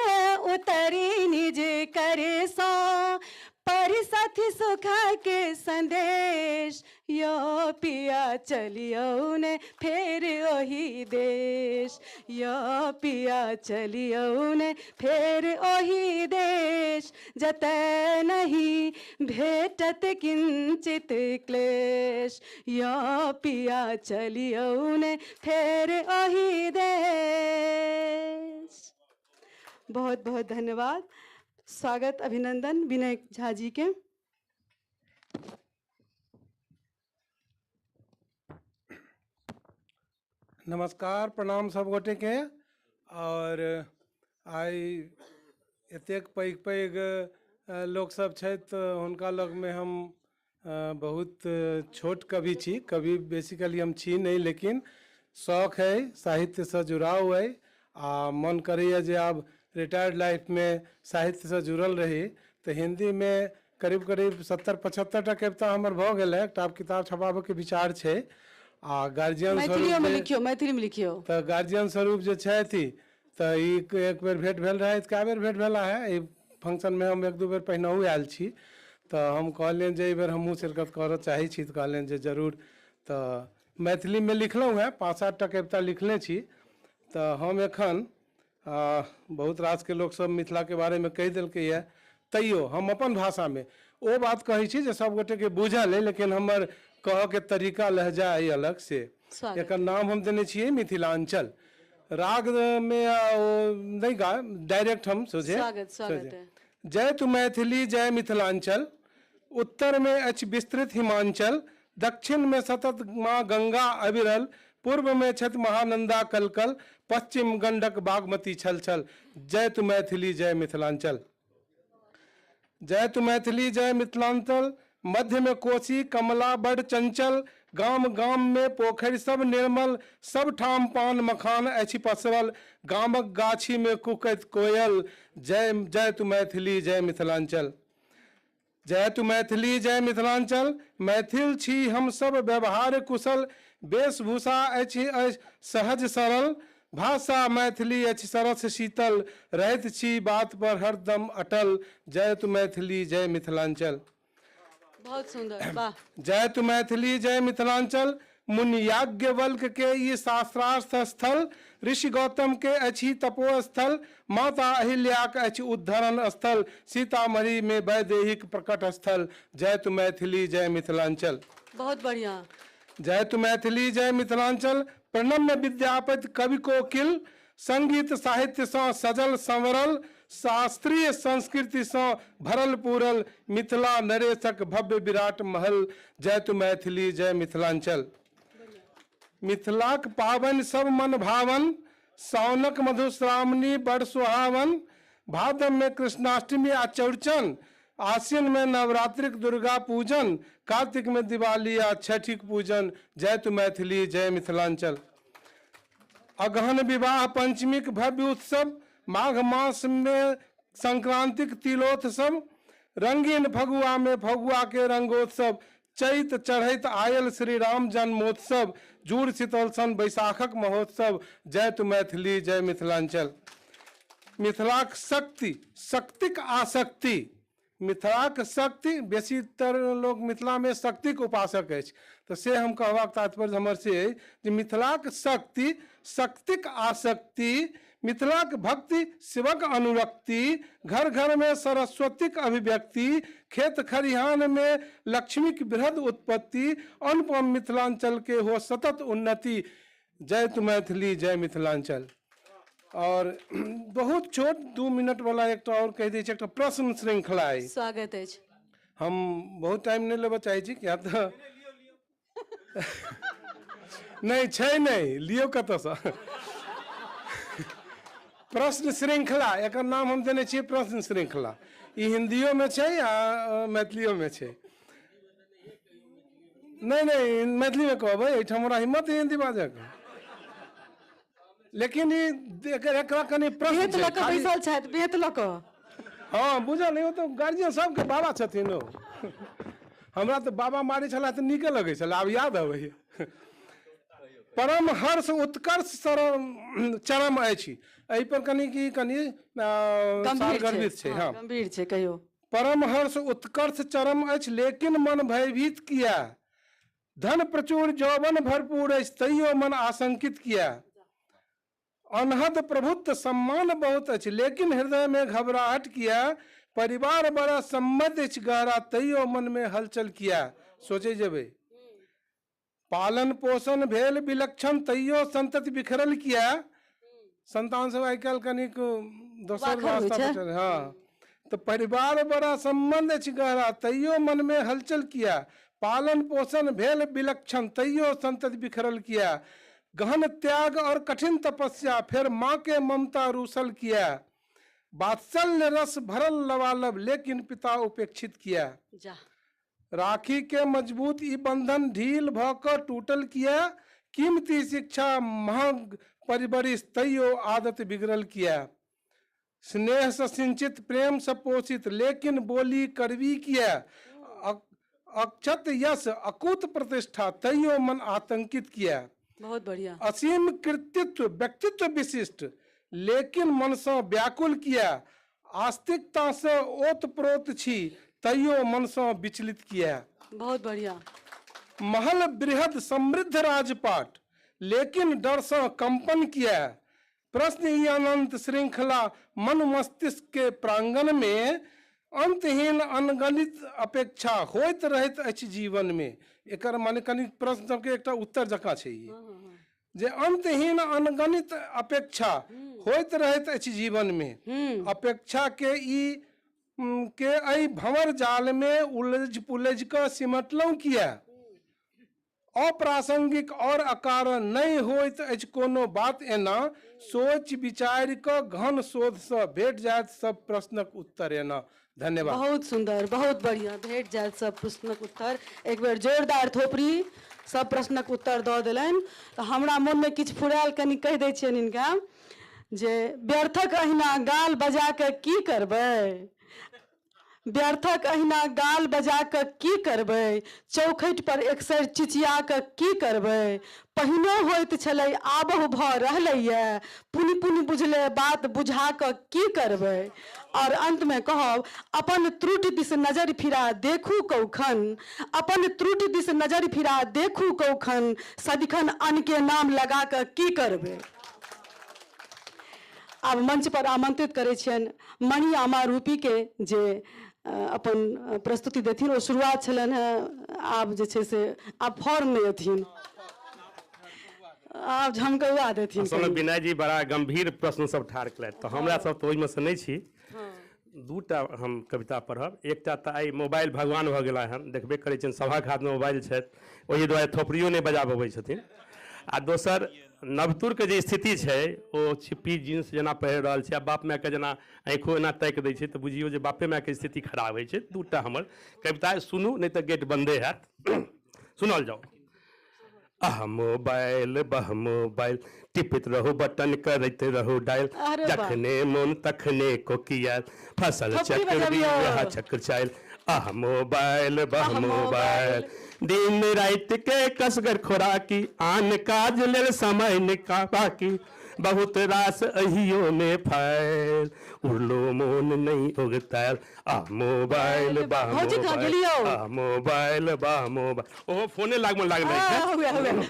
उतरी निज कर सँ, परिसथि सुख के संदेश, यो पिया चलियौ ने फेर ओही देश, यो पिया चलियौ ने फेर ओही देश, जतय नहीं भेटत किंचित क्लेश, यो पिया चलियौ ने फेर ओही देश। बहुत बहुत धन्यवाद। स्वागत अभिनंदन विनय झा जी के। नमस्कार, प्रणाम सब गोटे के। और आई एतेक पैघ पैघ लोक सब छथि तऽ हुनका लगमे हम बहुत छोट कवि छी। कवि बेसिकली हम छी नहीं, लेकिन शौक है, साहित्य से जुड़ाव है आ मन करैए जे आब रिटायर्ड लाइफ में साहित्य से जुड़ल रही। तो हिंदी में करीब करीब 70-75 टा कविता हमर भऽ गेल है। एकटा किताब छपाबऽके विचार छै आ गार्जियन मैथिलियोमे लिखियौ, मैथिलीमे लिखियौ। तऽ गार्जियन स्वरूप जे छथि तऽ ई एक बेर भेंट भेल रहै, कए बेर भेंट भेला है। एहि फंक्शनमे हम एक दू बेर पहिनहु आयल छी, तऽ हम कहलियनि जे एहि बेर हमहूँ शिरकत करऽ चाहै छी, तऽ कहलियनि जे जरूर। तऽ मैथिलीमे लिखलहुँ हेँ, 5-7 टा कविता लिखने छी। तऽ हम एखन बहुत रासके लोकसब मिथिलाके बारेमे कहि देलकैए, तैयो हम अपन भाषामे ओ बात कहै छी जे सब गोटेके बुझल अइ, लेकिन हमर कहऽके तरीका लहजा अइ अलग से। एकर नाम हम देने छियै मिथिलांचल। राग में ओ नहीं गा, डायरेक्ट हम सोझे। स्वागत, स्वागत है। जय तु मैथिली जय मिथिलांचल, उत्तर में अछि विस्तृत हिमांचल, दक्षिण में सतत माँ गंगा अविरल, पूर्व में छथि महानंदा कलकल, पश्चिम गंडक बागमती छल छल। जय तु मैथिली जय मिथिलांचल। जय तु मैथिली जय मिथिलांचल, मध्य में कोसी कमला बड़ चंचल, गाम गाम में पोखरि सब निर्मल, सब ठाम पान मखान अछि पसरल, गामक गाछी में कुकैत कोयल। जय जय तु मैथिली जय मिथिलांचल। जय तु मैथिली जय मिथिलांचल, मैथिल छी हम सब व्यवहार कुशल, वेशभूषा अछि सहज सरल, भाषा मैथिली अछि सरस शीतल, रहैत छी बात पर हरदम अटल। जय तु मैथिली जय मिथिलांचल। बहुत सुंदर, वाह। जय तु मैथिली जय मिथिलांचल, मुनि याज्ञवल्क्य के ई शास्त्रार्थ स्थल, ऋषि गौतम के अछि तपोस्थल, माता अहिल्याक अछि उद्धरण स्थल, सीतामढ़ी में वैदेहीक प्रकट स्थल। जय तु मैथिली जय मिथिलांचल। बहुत बढ़िया। जय तु मैथिली जय मिथिलांचल। प्रणम्य विद्यापति कवि कोकिल, संगीत साहित्य सँ सजल संवरल, शास्त्रीय संस्कृति सँ भरल पूरल, मिथिला नरेशक भव्य विराट महल। जय तु मैथिली जय मिथिलांचल। मिथिलाक पाबनि सब मन भावन, साउनक मधुश्रावणी बड़ सुहावन, भादव में कृष्णाष्टमी आ चौड़चन, आश्विन में नवरात्रिक दुर्गा पूजन, कार्तिक में दिवाली आ छठिक पूजन। जय तु मैथिली जय मिथिलांचल। अगहन विवाह पंचमीक भव्य उत्सव, माघ मास में संक्रांतिक तिलोत्सव, रंगीन फगुआ में फगुआ के रंगोत्सव, चैत चढ़ैत आयल श्री राम जन्मोत्सव, जूड़ शीतल सन बैसाखक महोत्सव। जय तु मैथिली जय मिथिलांचल। मिथिलाक शक्ति, शक्तिक आसक्ति, मिथिलाक शक्ति, बेसीतर लोक मिथिलामे शक्तिक उपासक अछि, तऽ से हम कहबाक तात्पर्य हमर से अछि जे मिथिलाक शक्ति, शक्तिक आसक्ति, मिथिलाक भक्ति, शिवक अनुरक्ति, घर घर में सरस्वतीक अभिव्यक्ति, खेत खरिहान में लक्ष्मीक बृहद उत्पत्ति, अनुपम मिथिलांचल के हो सतत उन्नति। जय तु मैथिली जय मिथिलांचल। और बहुत छोट 2 मिनट वाला एकटा और कहि दै छी, एकटा प्रश्न श्रृंखला अछि। स्वागत अछि। हम बहुत टाइम नहि लेबऽ चाहै छी, किया तऽ नहि छै, नहि लियौ कतऽसँ। प्रश्न श्रृंखला, एकर नाम हम देने छियै प्रश्न श्रृंखला। ई हिन्दियोमे छै आ मैथिलियोमे छै। नहि नहि, मैथिलीमे कहबै, एहिठाम हमरा हिम्मत है हिन्दी बाजऽके, लेकिन ई एकरा कनि प्रश्न बेत लऽ कऽ बैसल छथि, बेत लऽ कऽ। हँ बुझल, ओ तऽ गार्जियन सबके बाबा छथिन। ओ हमरा तऽ बाबा मारै छलाह तऽ नीके लगै छलै, आब याद अबैए। परम हर्ष उत्कर्ष चरम अछि, एहि पर कनि की कनि सारगर्भित छै। हँ गंभीर छै, कहियो। परम हर्ष उत्कर्ष चरम अछि, लेकिन मन भयभीत किया, धन प्रचुर यौवन भरपूर अछि, तैयो मन आशंकित किया, अनहद प्रभुत्व सम्मान बहुत अछि, लेकिन हृदय में घबराहट किया, परिवार बड़ा सम्बन्ध अछि गहरा, तैयो मन में हलचल किया। सोचै जेबै, पालन पोषण भेल विलक्षण, तैयो संतति बिखरल किया। संतान सब आइ काल्हि कनिक दोसर रास्ता पर। हाँ, तो परिवार बड़ा सम्बन्ध अछि गहरा, तैयो मन में हलचल किया, पालन पोषण भेल विलक्षण, तैयो संतति बिखरल किया, गहन त्याग और कठिन तपस्या, फिर माँ के ममता रूसल किया, वात्सल्य रस भरल लबालब, लेकिन पिता उपेक्षित किया, राखी के मजबूत ई बंधन ढील भ कऽ टूटल किया, कीमती शिक्षा महग परवरिश, तैयो आदत बिगड़ल किया, स्नेह से सिंचित प्रेम से पोषित, लेकिन बोली कड़वी किया, अक्षत यश अकूत प्रतिष्ठा, तैयो मन आतंकित किया। बहुत बढ़िया। असीम कृतित्व व्यक्तित्व विशिष्ट, लेकिन मन से व्याकुल किया, आस्तिकता से ओतप्रोत छी, तैयो मन से विचलित किया। बहुत बढ़िया। महल बृहद समृद्ध राजपाट, लेकिन डर से कंपन किया। प्रश्न ई अनंत श्रृंखला मन मस्तिष्क के प्रांगण में अंतहीन अनगणित अपेक्षा होइत रहैत अछि जीवन में। एकर माने कनि प्रश्न सबके एकटा उत्तर जकाँ छै ई, जे अंतहीन अनगणित अपेक्षा होइत रहैत अछि जीवन में, अपेक्षा के ई के एहि भंवर जाल में उलझ पुलझ कऽ सिमटलहुँ किया, अप्रासंगिक और अकारण नहि होइत अछि कोनो बात एना, सोच विचारि कऽ घन शोध सँ भेट जायत सब प्रश्नक उत्तर एना। धन्यवाद। बहुत सुंदर, बहुत बढ़िया, भेट जायत सब प्रश्नक उत्तर। एक बेर जोरदार थोपड़ी, सब प्रश्नक उत्तर दऽ देलनि। तऽ हमरा मोनमे किछु फुरायल, कनि कहि दै छियनि हिनका जे व्यर्थक अहिना गाल बजा कऽ की करबै, व्यर्थक अहिना गाल बजा कऽ की करबै, चौखटि पर एकसर चिचिया कऽ की करबै, पहिनो होइत छलै आबहु भऽ रहलैए, पुनि पुनि बुझले बात बुझा कऽ की करबै। और अंत में कहब, अपन त्रुटि दिस नजरि फिरा देखू कौखन, अपन त्रुटि दिस नजरि फिरा देखू कौखन, सदिखन अन्न के नाम लगा कऽ की करबै। आब मंच पर आमंत्रित करै छियनि मणि आमा रूपी के, जे अपन प्रस्तुति देथिन। ओ शुरुआत छलनि हेँ, आब जे छै से आब फॉर्म में एथिन, आब झमकौआ देथिन। असलमे विनय जी बड़ा गंभीर प्रश्न सब ठाढ़ केलथि, तऽ हमरा सब तऽ ओहिमे से नहि छी। दूटा हम कविता पढ़ब। एकटा तऽ आइ मोबाइल भगवान भऽ गेला हन, देखबे करै छियनि, सभक हाथमे मोबाइल छथि, ओहि दुआरे थोपड़ियो नहि बजाबऽ अबै छथिन। आ दोसर, नवतुरके जे स्थिति छै, ओ छिप्पी जींस जेना पहिर रहल छै आ बाप मायके जेना आँखिओ एना ताकि दै छै, तऽ बुझियौ जे बापे मायके स्थिति खराब होइ छै। दूटा हमर कविता सुनू, नहि तऽ गेट बन्दे हैत। सुनल जाउ। आह मोबाइल बह मोबाइल, टिपैत रहू बटन, करैत रहू डायल। अरे वाह। जखने मोन तखने कोकियाल, फसल थोपड़ी चक्र बजबियौ। चक्र चाइल। आह मोबाइल बह आह मोबाइल, दिन राति के कसगर खोराकी, आन काज लेल समय निका बाकी, बहुत रास अहियो में फाइल, उड़लो मोन नहीं उगतायल। आह मोबाइल बाह भौजी कहाँ मोबाइल गेलियौ? आह मोबाइल बाह मोबाइल। ओहो फोने लागमे लागल रहै छै। हुए हुए,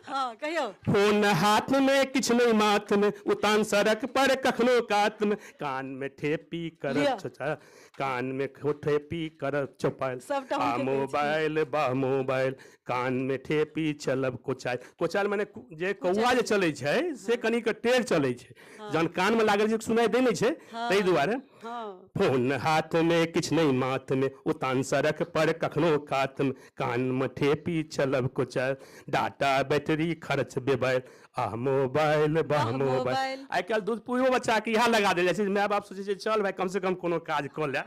हाँ, कहियौ। फोन हाथ में, किछु नहीं माथ में, उतान सड़क पर कखनो कात में, कान में ठेपी लिअ। करत चोचा, कान में ठेपी करत चौपाइल। सबटा आ हुनके कहै छथिन। मोबाइल बा मोबाइल, कान में ठेपी चलब कोचाइल। कोचाइल माने जे कौआ जे चलै छै से कनिक टेढ़ चलै छै, जहन कान में लागल छै सुनाई दै नहि छै, ताहि दुआरे। फोन हाथ में, किछु नहीं माथ में, उतान सड़क पर कखनो कात में, कान में ठेपी चलब कोचाइल, डाटा बैटरी खर्च बेबैल। आ मोबाइल बाह आह मोबाइल। मोबाइल। आइ काल्हि दूध पुइयो बच्चा के इएह लगा देल जाइ छै। माय बाप सोचै छै, चल भाय, कम से कम कोनो काज कऽ ले।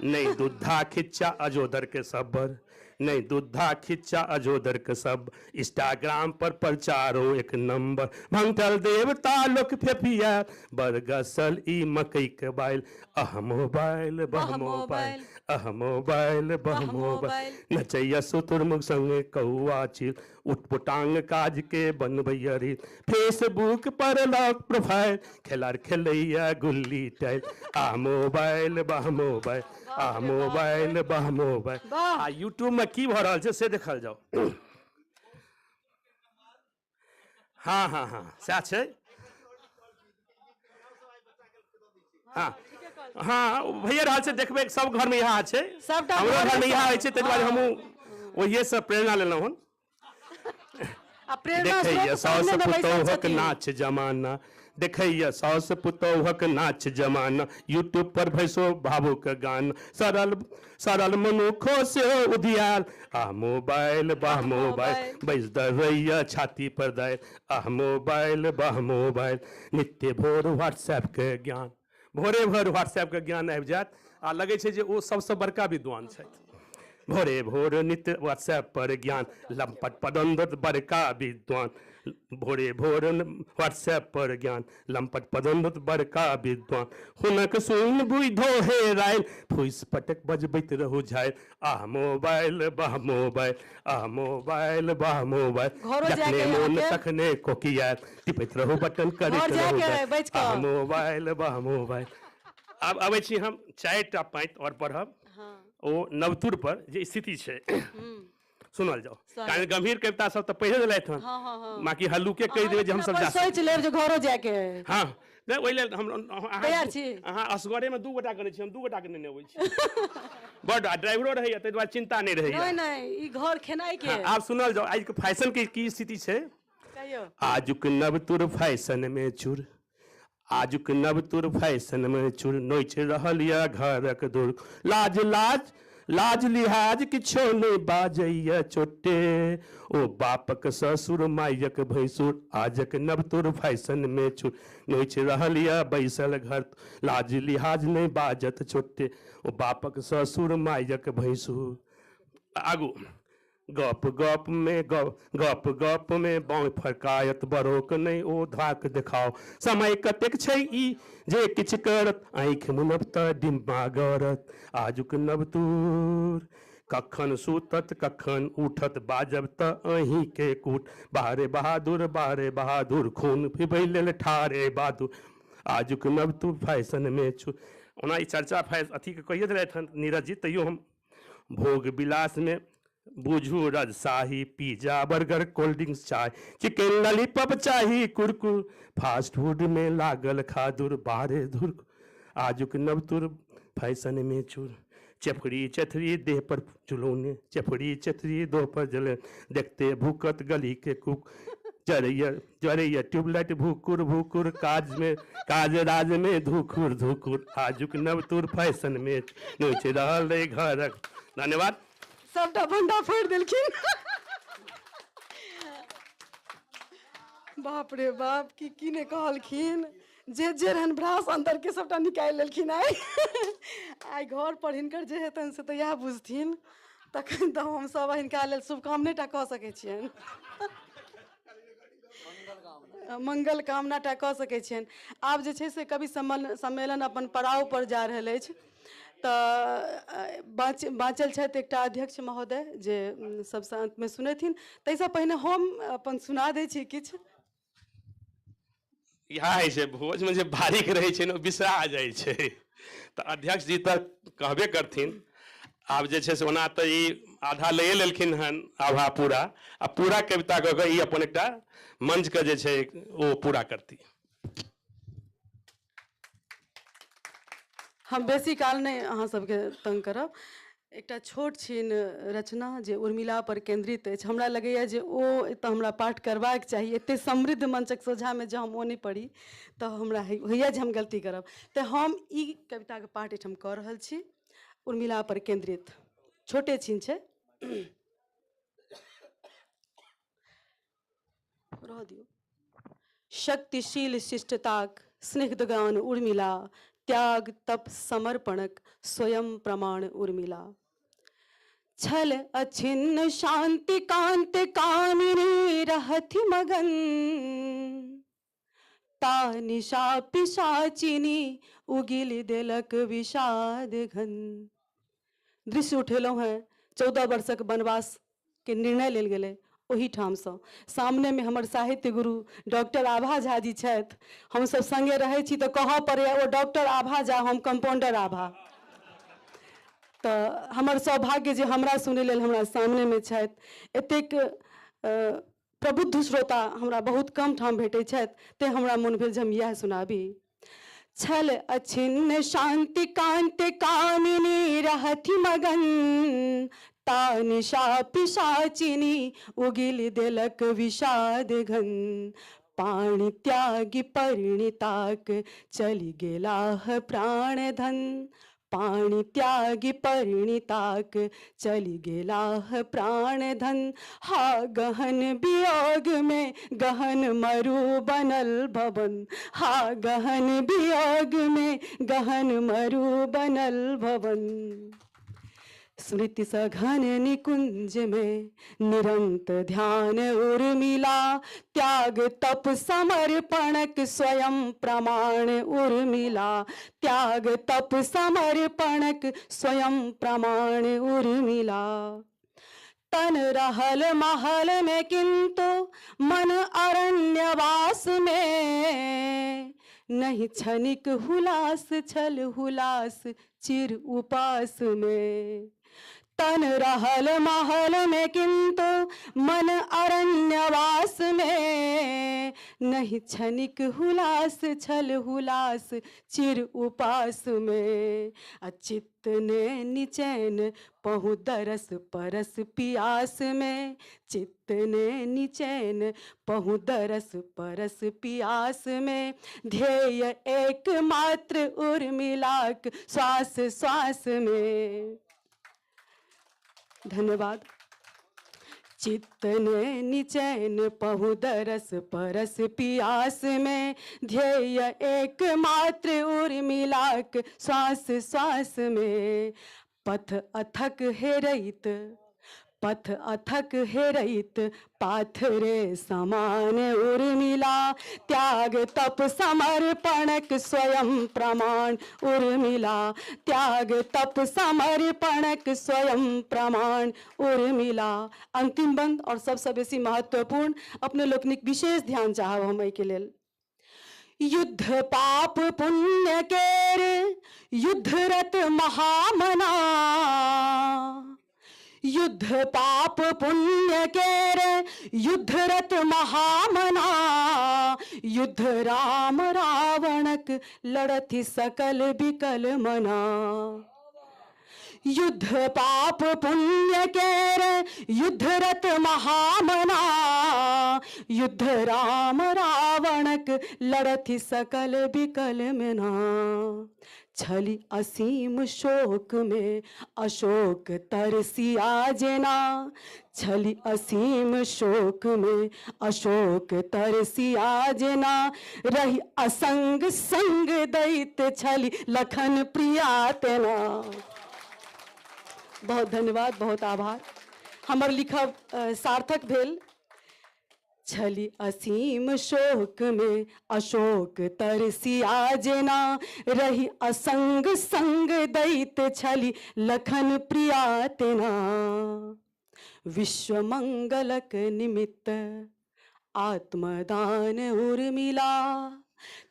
नहीं दुद्धा खिच्चा अजोदर के सब्बर, नहीं दुद्धा खिच्चा अजोदर के सब, इंस्टाग्राम पर प्रचारो एक नंबर, भंगठल देवता लोक फेफिया, बरगसल ई मकई के बाइल। अह मोबाइल बह अह मोबाइल। मोबाइल। अह मोबाइल बह अह मोबाइल। मोबाइल। नचैया शुतुरमुर्ग संगे कौआ चील, उटपुटांग काज के बनबैया रील, फेसबुक पर लॉक प्रोफाइल, खेलार खेलैया गुल्ली टाइल। आ मोबाइल बाह मोबाइल, आ मोबाइल बाह मोबाइल। वाह। आ यूट्यूब में की भऽ रहल छै से देखल जाउ। हाँ हाँ हाँ, सएह छै। हाँ हाँ, ओ भइए रहल छै, देखबै सब घरमे इएह छै। सबटा हमरो घरे घरमे इएह सब। होइ छै, ताहि दुआरे हमहूँ ओहिएसँ प्रेरणा लेलहुँ हन। आ प्रेरणा देखैया स्रोत साउस सामने मे बैसल पुतोहक छथिन। नाच जमाना, देखैया साउस पुतोहक नाच जमाना, यूट्यूब पर भैसो भावुक गान, सरल सरल मनुखो से उधियाल। आ मोबाइल बाह मोबाइल, बैस दरैया छाती पर दायल। आह मोबाइल बाह मोबाइल, नित्य भोर व्हाट्सएप के ज्ञान, भोरे भोर व्हाट्सएप के ज्ञान आबि जायत आ लगै छै जे ओ सबसँ बड़का विद्वान छथि। भोरे भोर नित्य व्हाट्सएप पर ज्ञान, लम्पट पदंद बड़का विद्वान, भोरे भोर व्हाट्सएप पर ज्ञान, लम्पट पदंद बड़का विद्वान, हुनक सुन बुझो हे रायल, फूस पटक बजबैत रहू झायल। आह मोबाइल बाह मोबाइल, आह मोबाइल बाह मोबाइल। घरो जखने जाके मोन अहाँके- तखने कोकियाल, टिपैत रहू बटन, करैत घर रहू जाके डायल। बैठ कऽ। आह मोबाइल बाह मोबाइल। आब अबै छी हम, चारिटा पाँति आओर पढ़ब। ओ नवतुर पर जे स्थिति छै, सुनल जाओ। कारण गंभीर कविता सब तऽ पढ़े देलथि हन। हाँ हाँ हाँ बाकी हल्लुके कहि देबै जे हमसब अपन जा सोचि लेब जे घरो जाके अइ। हाँ, नहि, ओहि लेल हम अहाँ तैयार छी? अहाँ असगरेमे दू गोटा करै छी, हम दू गोटा के नेने अबै छी। बड आ ड्राइवरो रहैया, ताहि दुआरे चिंता नहि रहैया। नहि नहि, ई घर खेनाइ के। हाँ, आब सुनल जाओ, आजके फैशन के की स्थिति छै। कहियौ। आजुक नवतुर फैशन में चूर, आजुक नवतुर फैशन में चूर, नोचि रहल यऽ घरक दूर, लाज लाज लाज लिहाज किछो नहि बाजैया चोटे, ओ बापक ससुर मायक भैंसुर, आजक नवतुर फैशन में चूर, नोचि रहल यऽ बैसल घर, लाज लिहाज नहि बाजत चोटे, ओ बापक ससुर मायक भैंसुर। आगू गप गप में गप गप गप में बाँह फरकायत बरोक नहि ओ धाक देखाओ। समय कतेक छै ई जे किछु करत, आँखि मुनब तऽ डिम्बा गरत। आजुक नवतूर कखन सुतत कखन उठत, बाजब तऽ अहीँके कूट। बारे बहादुर बारे बहादुर, खून पीबै लेल ठारे बहादुर। आजुक नवतूर फैशन में छु। ओना ई चर्चा फैस अथीके कहिए देलथि हन नीरज जी, तैयो हम भोग विलास में बुझू रजशाही, पिज्जा बर्गर कोल्ड ड्रिंक्स चाय, चिकन लॉलीपॉप चाही कुरकुर, फास्ट फूड में लागल खादुर बारे धुर। आजुक नवतुर फैशन में चूर, चेफड़ी चेथरी देह पर चुलौने, चेफड़ी चेथरी देह पर जले, देखते भूकत गली के कुक, जरैया जरैया ट्यूबलाइट भूकुर भूकुर, काज में काज राज में धुकुर धुकुर। आजुक नवतुर फैशन में नोचि रहल रे घरक। धन्यवाद। सबटा भंडा फोड़ि देलखिन। बाप रे बाप, की की नहि कहलखिन। जे जे रहनि भ्रास अंदर के सबटा निकालि लेलखिन। आइ आइ घर पर हिनकर जे हेतनि से तऽ इएह बुझथिन। तखन तऽ हमसब हिनका लेल शुभकामने टा कऽ सकै छियनि, मंगल कामना टा कऽ सकै छियनि। आब जे छै से कवि सम्मेलन अपन पड़ाव पर जा रहल अछि, तऽ बाँचल छथि एकटा अध्यक्ष महोदय जे सबसँ अन्तमे सुनेथिन। ताहिसँ पहिने हम अपन सुना दै छी किछु। इएह होइ छै भोजमे जे बारीक रहै छै ने ओ बिसरा जाइ छै, तऽ अध्यक्ष जी तऽ कहबे करथिन। आब जे छै से ओना तऽ ई आधा लैए लेलखिन हन आभा पूरा, आ पूरा कविता कऽ कऽ ई अपन एकटा मंचके जे छै ओ पूरा करती। हम बेसी काल नहि अहाँ सबके तंग करब। एकटा छोट छिन रचना जे उर्मिला पर केंद्रित अछि, हमरा लगैए जे ओ एतऽ हमरा पाठ करबाक चाही। एते समृद्ध मंचक सोझामे जँ हम ओ नहि पढ़ी तऽ हमरा होइए जे हम गलती करब। तऽ हम ई कविताके पाठ एहिठाम कऽ रहल छी, उर्मिला पर केंद्रित छोटे छिन छै। रह दियौ। शक्तिशील शिष्टताक स्निग्धगान उर्मिला, त्याग तप समर्पणक स्वयं प्रमाण उर्मिला। छल अछिन्न शांति कांत कामिनी रहथि मगन, ता निशा पिशाचिनी उगिल देलक विषाद घन। दृश्य उठेलहुँ हेँ 14 वर्षक वनवास के निर्णय लेल गेलै ओहिठामसँ। सामनेमे हमर साहित्य गुरु डॉक्टर आभा झा जी छथि। हमसब संगे रहै छी तऽ कहऽ पड़ैए ओ डॉक्टर आभा झा, हम कम्पाउंडर आभा। तऽ हमर सौभाग्य जे हमरा सुनै लेल हमरा सामनेमे छथि। एतेक प्रबुद्ध श्रोता हमरा बहुत कम ठाम भेटै छथि, तेँ हमरा मोन भेल जे हम इएह सुनाबी। छल अछिन्न शांति कांत कामिनी रहथि मगन, ता निशा पिशाचिनी उगिल देलक विषाद घन। पाणि त्यागी परिणिताक चलि गेलाह प्राण धन, पाणि त्यागी परिणिताक चलि गेलाह प्राण धन। हा गहन वियोग में गहन मरु बनल भवन, हा गहन वियोग में गहन मरु बनल भवन। स्मृति सघन निकुंज में निरंतर ध्यान उर्मिला, त्याग तप समर्पणक स्वयं प्रमाण उर्मिला, त्याग तप समर्पणक स्वयं प्रमाण उर्मिला। तन रहल महल में किंतु मन अरण्यवास में, नहीं क्षणिक हुलास छल हुलास चिर उपास में। तन रहल महल में किंतु मन अरण्यवास में, नहीं क्षणिक हुलास छल हुलास चिर उपास में। अचित ने निचैन पहु दरस परस पियास में, चित्त ने निचैन पहु दरस परस पियास में। ध्येय एकमात्र उर्मिलाक श्वास श्वास में। धन्यवाद। चित्त ने निचैन पहु दरस परस पियास में, ध्येय एकमात्र उर्मिलाक श्वास श्वास में। पथ अथक हेरैत पथ अथक हेरैत पाथरे समान उर्मिला, त्याग तप समर्पणक स्वयं प्रमाण उर्मिला, त्याग तप समर्पणक स्वयं प्रमाण उर्मिला। अंतिम बंद और सबसँ बेसी महत्वपूर्ण, अपने लोकनिक विशेष ध्यान चाहब हम एहिके लेल। युद्ध पाप पुण्य केर युद्धरत महामना, युद्ध पाप पुण्य केर युद्धरत महामना, युद्ध राम रावणक लड़थि सकल विकल मना, युद्ध पाप पुण्य केर युद्धरत महामना, युद्ध राम रावणक लड़थि सकल विकल मना। छली असीम शोक में अशोक तरसिया जेना, छली असीम शोक में अशोक तरसिया जेना, रही असंग संग दैत छली लखन प्रिया तेना। बहुत धन्यवाद, बहुत आभार। हमर लिखब सार्थक भेल। छली असीम शोक में अशोक तरसिया जेना, रही असंग संग दैत छली लखन प्रिया तेना। विश्व मंगलक निमित्त आत्मदान उर्मिला,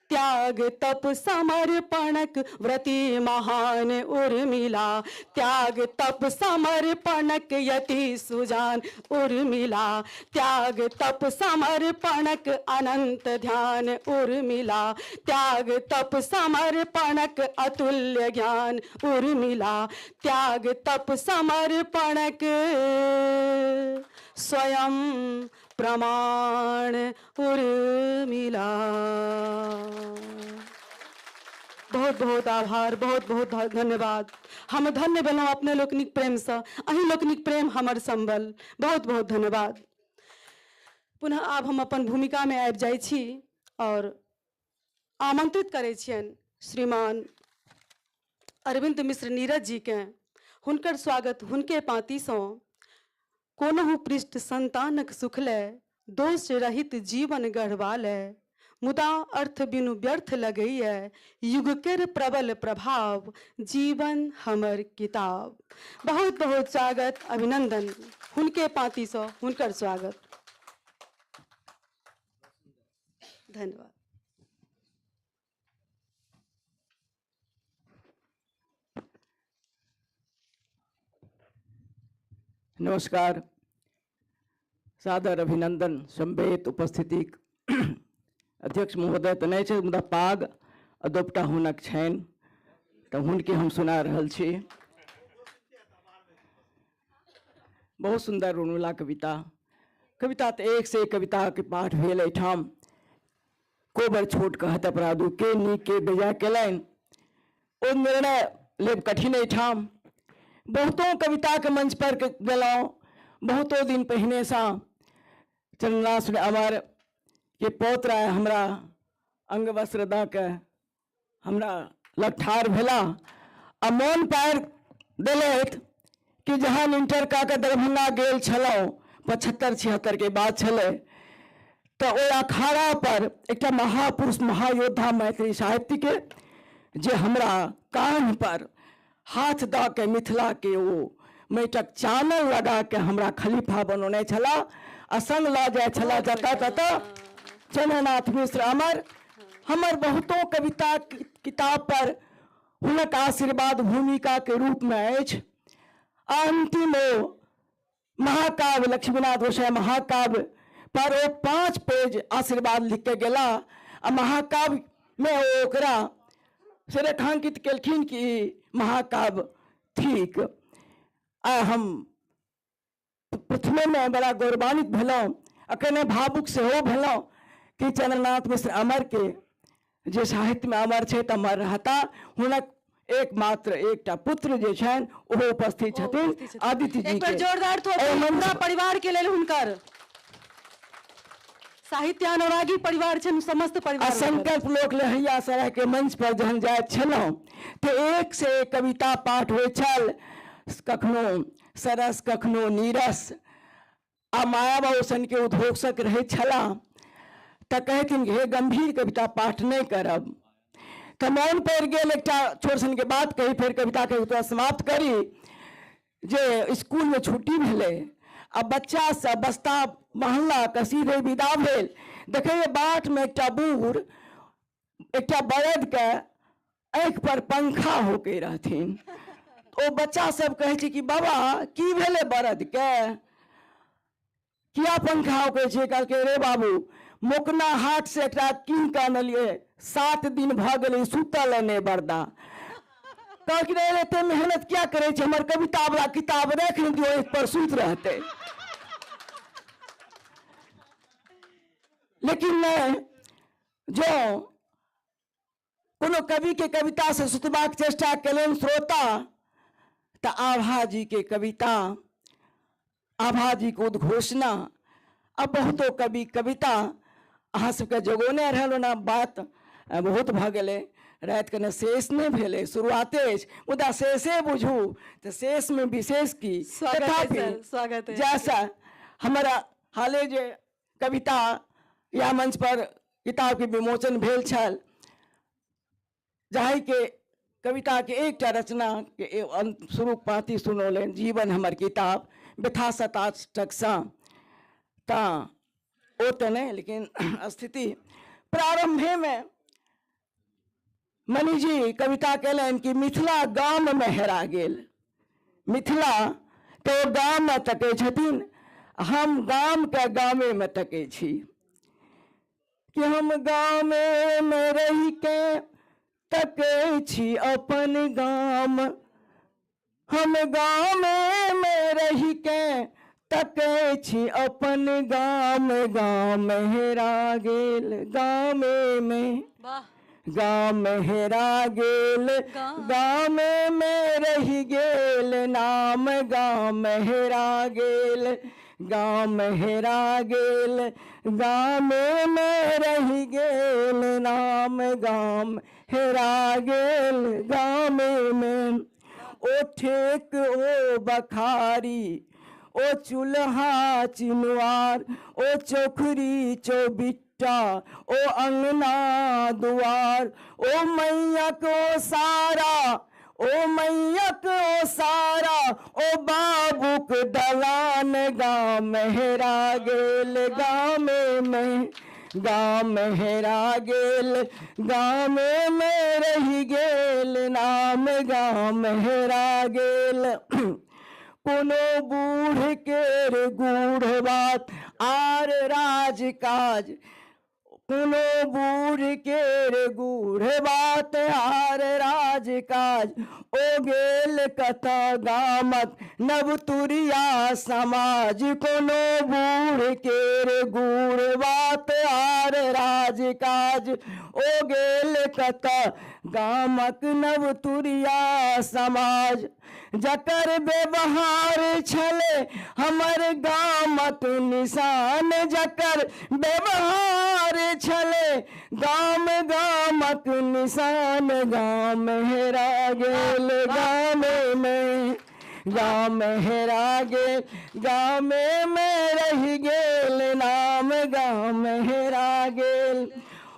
त्याग तप समर्पणक व्रती महान उर्मिला, त्याग तप समर्पणक यति सुजान उर्मिला, त्याग तप समर्पणक अनंत ध्यान उर्मिला, त्याग तप समर्पणक अतुल्य ज्ञान उर्मिला, त्याग तप समर्पणक स्वयं प्रमाण उर्मिला। बहुत बहुत आभार, बहुत बहुत धन्यवाद। हम धन्य भेलहुँ अपने लोकनिक प्रेमसँ, अहीं लोकनिक प्रेम हमर संबल। बहुत बहुत धन्यवाद। पुनः आब हम अपन भूमिकामे आबि जाइ छी और आमंत्रित करै छियनि श्रीमान अरविंद मिश्र नीरज जीकेँ। हुनकर स्वागत हुनके पाँतीसँ। कोनहु पृष्ठ संतानक सुख लय, दोष रहित जीवन गढ़बा लय, मुदा अर्थ बिनु व्यर्थ लगैए, युग केर प्रबल प्रभाव, जीवन हमर किताब। बहुत बहुत स्वागत, अभिनंदन। हुनके पाँतीसँ हुनकर स्वागत। धन्यवाद। नमस्कार। सादर अभिनंदन संवेत उपस्थिति अध्यक्ष महोदय तो नहीं छै, मुदा पाग आ दोपटा हुनक छनि तऽ हुनके हम सुना रहल छी। बहुत सुंदर उर्मिला कविता, कविता तऽ एक से एक कविता के पाठ भेल एहिठाम। कोबर छोट कहत अपराधू, के नीक के बेजा केलनि, ओ निर्णय लेब कठिन एहिठाम। बहुतों कविता के मंच पर गेलहुँ बहुतों दिन पहिनेसँ। चंद्रनाथ अमर के पौत्र आय हमरा अंग वस्त्र दऽ के हमरा लग ठाढ़ भेला आ मोन पारि देलथि कि जहन इंटर कऽ के दरभंगा गेल छलहुँ, 75-76 के बात छलै, तऽ ओहि अखाड़ा पर एकटा महापुरुष महायोद्धा मैथिली साहित्यके जे हमरा कान्ह पर हाथ दऽ के मिथिला के ओ माटिक चानन लगा के हमरा खलीफा बनौने छलाह आ संग लऽ जाइ छलाह जतऽ ततऽ। चंद्रनाथ मिश्र अमर हमर बहुतो कविता किताब पर हुनक आशीर्वाद भूमिका के रूप में अछि। अंतिम ओ महाकाव्य लक्ष्मीनाथ गोसाई महाकाव्य पर ओ 5 पेज आशीर्वाद लिख के गेला आ महाकाव्य में ओ ओकरा से रेखांकित केलखिन कि महाकाव्य ठीक। आ हम प्रथमे में बड़ा गौरवान्वित भेलहुँ आ कने भावुक सेहो भेलहुँ कि चंद्रनाथ मिश्र अमर के जे साहित्य में अमर छै तऽ अमर रहता। हुनक एकमात्र एकटा पुत्र जे छनि ओहो उपस्थित छथिन, आदित्य जी। एक बार जोरदार पूरा परिवार के लेल, हुनकर साहित्यानुरागी परिवार छनि समस्त परिवार। संकल्प लोक लहैया सराय के मंच पर जहन जाइत छलहुँ तऽ एक से एक कविता पाठ होइ छल। कखनो सरस कखनो नीरस। आ माया बाबू सनके उद्घोषक रहैत छलाह तऽ कहथिन हे गंभीर कविता पाठ नहि करब। तऽ मोन पड़ि गेल एकटा छोट सनके बात कही, फेर कविता के समाप्त करी। जे स्कूलमे छुट्टी भेलै आ बच्चा सब बस्ता बान्हलक आ सीधे विदा भेल। देखैए बाटमे एकटा बूढ़ एकटा बरदके आँखि पर पंखा होकै रहथिन। ओ बच्चा सब कहै छै कि बाबा की भेलै बरदके, किया पंखा होकै छै? कहलकै रे बाबू मोकना हाट से एकटा कीन कऽ अनलियै, 7 दिन भऽ गेलै सुतल नहि बरदा। कहलखिन अरे एते मेहनत किया करै छै, हमर कविता वाला किताब राखि ने दियौ, एक पर सुति रहतै। लेकिन नहि, जो कोनो कवि के कविता से सुतबाक चेष्टा केलनि श्रोता तऽ आभा जी के कविता, आभा जी के उद्घोषणा आ बहुतो कवि कविता अहाँ सबके जगौने रहल। ओना बात बहुत भऽ गेलै, राति कने शेष नहि भेलै, शुरुआते अछि, मुदा शेषे बुझू तऽ शेषमे विशेष की। तथापि स्वागत जैसा हमारा हाले जे कविता या मंच पर किताब के विमोचन भेल छल, जाहिके कविता के एकटा रचना के शुरू पाँति सुनौलनि, जीवन हमर किताब व्यथा सताष्टकसँ। तऽ ओ तऽ नहि, लेकिन स्थिति प्रारंभेमे मणिजी कविता कयलनि कि मिथिला गाममे हेरा गेल। मिथिला तऽ ओ गाममे तकै छथिन, हम गामके गामेमे तकै छी। कि हम गामेमे रहिके तकै छी अपन गाम, हम गामेमे रहिके तकै छी अपन गाम, गाम हेरा गेल गामेमे, गाम हेरा गेल गामेमे रहि गेल नाम, गाम हेरा गेल गाम हेरा गेल गामेमे रहि गेल नाम, गाम हेरा गेल गामेमे। ओ ठेक ओ बखारी ओ चूल्हा चिनुआर ओ चौखरी चौबिट्टा ओ अंगना दुआर ओ मैया को सारा ओ मैया को सारा ओ बाबूक दलान, गाम हेरा गेल गामे में, गाम हेरा गेल गामे में रहि गेल नाम, गाम हेरा गेल। कोनो बूढ़ केर गूढ़ बात आर राज काज, कोनो बूढ़ केर गूढ़ बात आर राज काज, ओ गेल कत गामक नवतुरिया समाज, कोनो बूढ़ केर गूढ़ बात आर राज काज, ओ गेल कत गामक नवतुरिया समाज। जकर व्यवहार छलै हमर गामक निशान, जकर व्यवहार छलै गाम गामक निशान, गाम हेरा गेल गामे में, गाम हेरा गेल गामे में रहि गेल नाम, गाम हेरा गेल।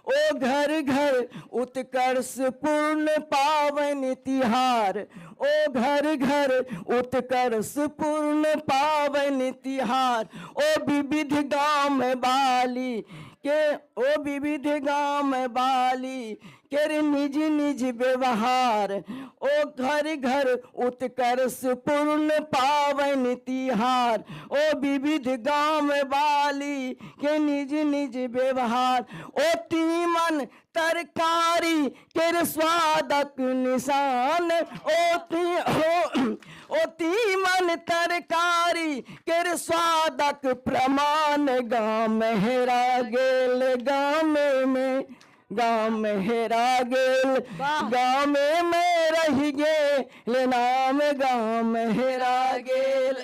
ओ घर घर उत्कर्ष पूर्ण पावन तिहार, ओ घर घर उत्कर्ष पूर्ण पावन तिहार, ओ विविध गाम बाली के, ओ विविध गाम बाली केर निज निज व्यवहार, ओ घर घर उत्कर्ष पूर्ण पावन तिहार, ओ विविध गाम बाली के निज निज व्यवहार, ओ तीमन तरकारी केर स्वादक निशान, ओ तीमन तरकारी केर स्वादक प्रमाण, गाम हेरा गेल गामे में, गाम हेरा गेल गामे में रहि गेल नाम, गाम हेरा गेल।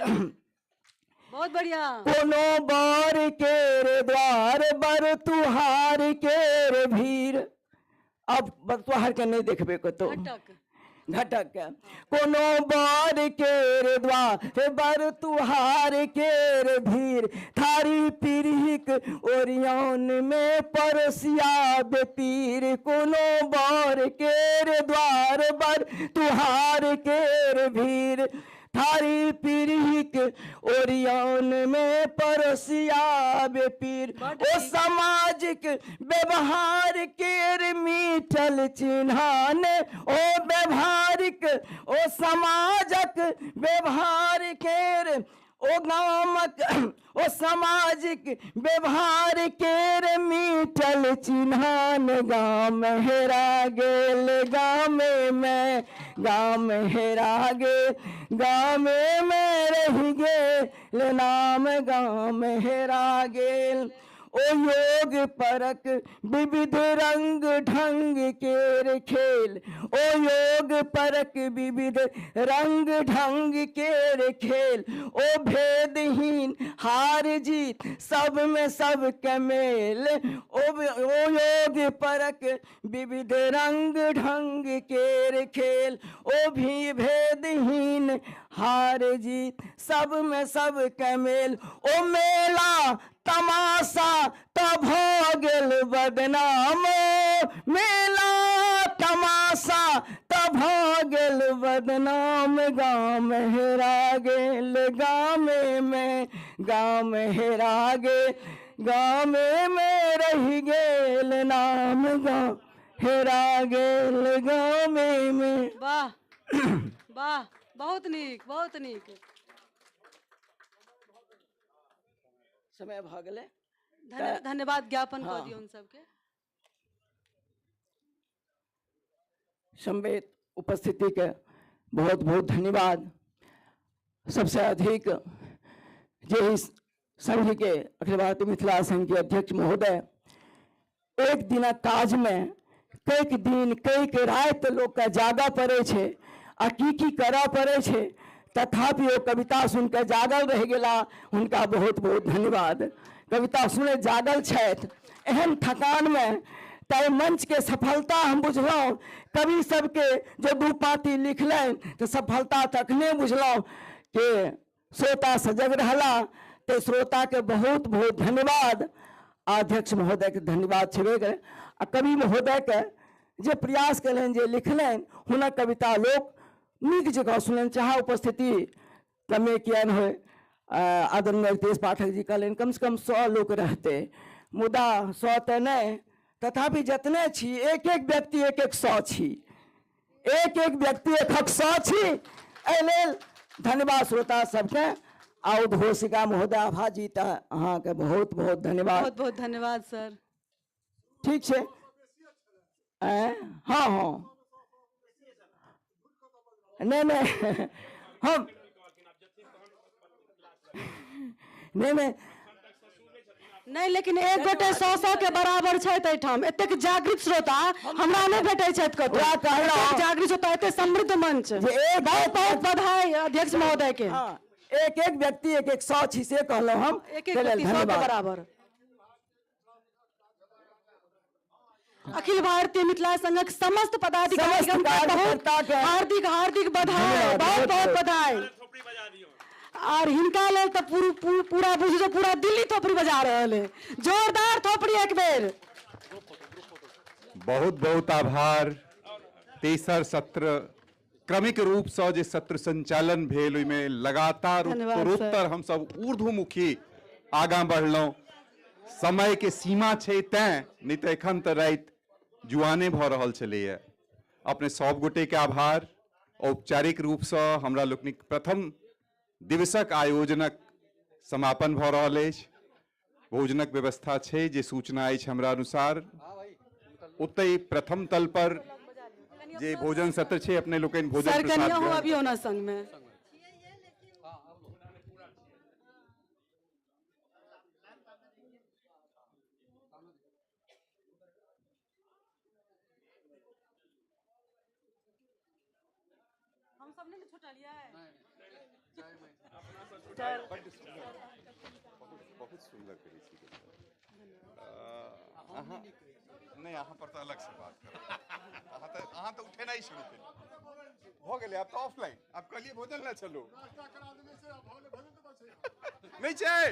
बहुत बढ़िया। कोनो बर केर द्वार बर तुहार केर भीड़, अब बर तुहार के नहीं देखबे कतौ, घटक के। कोनो बर केर द्वार बर तुहार केर भीड़, थारी पीढ़ीक ओरियान में पड़ोसिया बेपीर। कोनो बर केर द्वार बर तुहार केर भीड़, थारी पीढ़ीक ओरियान में पड़ोसिया बेपीर। ओ सामाजिक व्यवहार केर मीठल चिन्हाने, ओ व्यवहारिक ओ समाजक व्यवहार केर, ओ गामक ओ सामाजिक व्यवहार केर मीठल चिन्हान। गाम हेरा गेल गामे में, गाम हेरा गेल गामे में रहि गेल नाम, गाम हेरा गेल। ओ योग परक विविध रंग ढंग केर खेल, ओ योग परक विविध रंग ढंग केर खेल। ओ भेदहीन हार जीत सब में सब के मेल, ओ योग परक विविध रंग ढंग केर खेल। ओ भी भेदहीन हार जीत सब में सब के मेल। ओ मेला तमाशा तब हो गेल बदनाम, मेला तमाशा तब हो गेल बदनाम। गाम हेरा गेल गामे में, गाम हेरा गेल गामे में रहि गेल नाम, गाम हेरा गेल गामे में। वाह वाह, बहुत नीक बहुत नीक। समय भऽ गेलै, धन्यवाद ज्ञापन कऽ दियौन सबके। सम्वेत उपस्थिति के बहुत बहुत धन्यवाद। सबसे अधिक जे इस संघ के अखिल भारतीय मिथिला संघ के अध्यक्ष महोदय एक दिनक काज में कैक दिन कैक राति लोक के जागऽ पड़ै छै आ की की करऽ पड़ै छै, तथापि ओ कविता सुनि कऽ जागल रहि गेला, हुनका बहुत बहुत धन्यवाद। कविता सुनै जागल छथि एहन थकानमे, ताहि मंचके सफलता हम बुझलहुँ। कवि सबके जो दू पाँति लिखलनि तऽ सफलता तखने बुझलहुँ कि श्रोता सजग रहला। तऽ श्रोताके बहुत बहुत धन्यवाद, अध्यक्ष महोदयके धन्यवाद छेबे करै, आ कवि महोदयके जे प्रयास कयलनि जे लिखलनि हुनक कविता लोक नीक जकाँ सुनलनि, चाहे उपस्थिति कमे किया नहि होइ। आदरणीय रितेश पाठक जी कहलनि कम से कम 100 लोक रहतै, मुदा 100 तऽ नहि, तथापि जतने छी एक एक व्यक्ति एक एक 100 छी, एक एक व्यक्ति एक एक 100 छी। एहि लेल धन्यवाद श्रोता सबके। आ उद्घोषिका महोदय आभा जी तऽ अहाँके बहुत बहुत धन्यवाद। बहुत बहुत धन्यवाद सर। ठीक छै, हाँ हाँ, नहीं नहीं हम नहीं नहीं नहीं, लेकिन एक गोटे 100-100 के बराबर छथि एहिठाम। एतेक जागृत श्रोता हमरा नहि भेटै छथि कतौ। जागृत श्रोता, एते समृद्ध मंच, बहुत बहुत बधाई अध्यक्ष महोदय के। एक एक व्यक्ति एक एक 100 छी से कहलहुँ हम, एक एक व्यक्ति 100 के बराबर। अखिल भारतीय मिथिला संघक समस्त पदाधिकारी बहुत हार्दिक हार्दिक बधाई, बहुत बहुत बधाई। और हिनका लेल तऽ पूरा बुझू जे पूरा दिल्ली थोपड़ी बजा रहल है, जोरदार थोपड़ी एक बेर। बहुत बहुत आभार। तेसर सत्र क्रमिक रूप से जे सत्र संचालन भेल ओहिमे लगातार उत्तरोत्तर हम सब ऊर्ध्वमुखी आगाँ बढ़लहुँ। समय के सीमा छै तैं, नहीं तऽ एखन तऽ राति जुआने भऽ रहल छलैए। अपने सब गोटे के आभार। औपचारिक रूपसँ हमरा लोकनिक प्रथम दिवसक आयोजनक समापन भऽ रहल अछि। भोजनक व्यवस्था छै जे सूचना अछि हमरा अनुसार। ओतहि प्रथम तल पर जे भोजन सत्र छै अपने लोकनि भोजन सर प्रसाद कनियो ग्रहण अबियौ ना संग में। हम सब नहीं छुटलियै। बहुत सुंदर करै छी। अहाँ नहीं, अहाँ पर तऽ अलग से बात करब। अहाँ तऽ उठेनाइ शुरू केलियै। भऽ गेलै आब तऽ ऑफलाइन। आब कहलियै भोजन लए चलू। नहि छै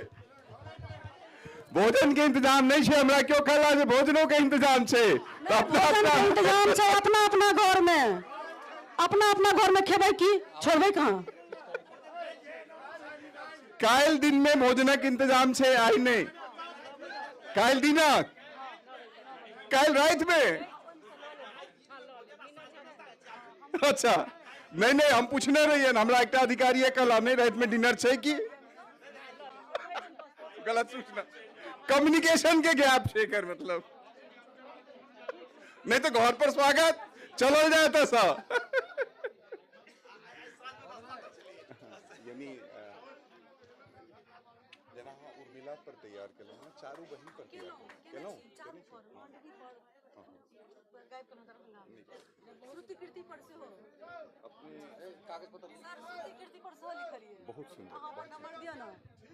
भोजन के इंतजाम, नहि छै। हमरा केओ कहला जे भोजनो के इंतजाम छै, तऽ अपना भोजन के अपना इंतजाम छै अपना अपना घर में, अपना अपना घर में खेबै की छोड़बै कहाँ। काल्हि दिन में भोजनक इंतजाम छै, आइ नहि। काल्हि दिनक, काल्हि राति में। अच्छा नहीं नहीं, हम पूछने रहिए, हमरा एकटा अधिकारी कहला नहीं राति में डिनर छै की। गलत सूचना, कम्युनिकेशन के गैप छै एकर मतलब। नहीं तो घर पर स्वागत चलल जाए तो सर। यानी जेना अहाँ उर्मिला पर तैयार केलहुँ हँ, चारू बहिन पर तैयार केलहुँ। बहुत सुंदर, बहुत सुंदर।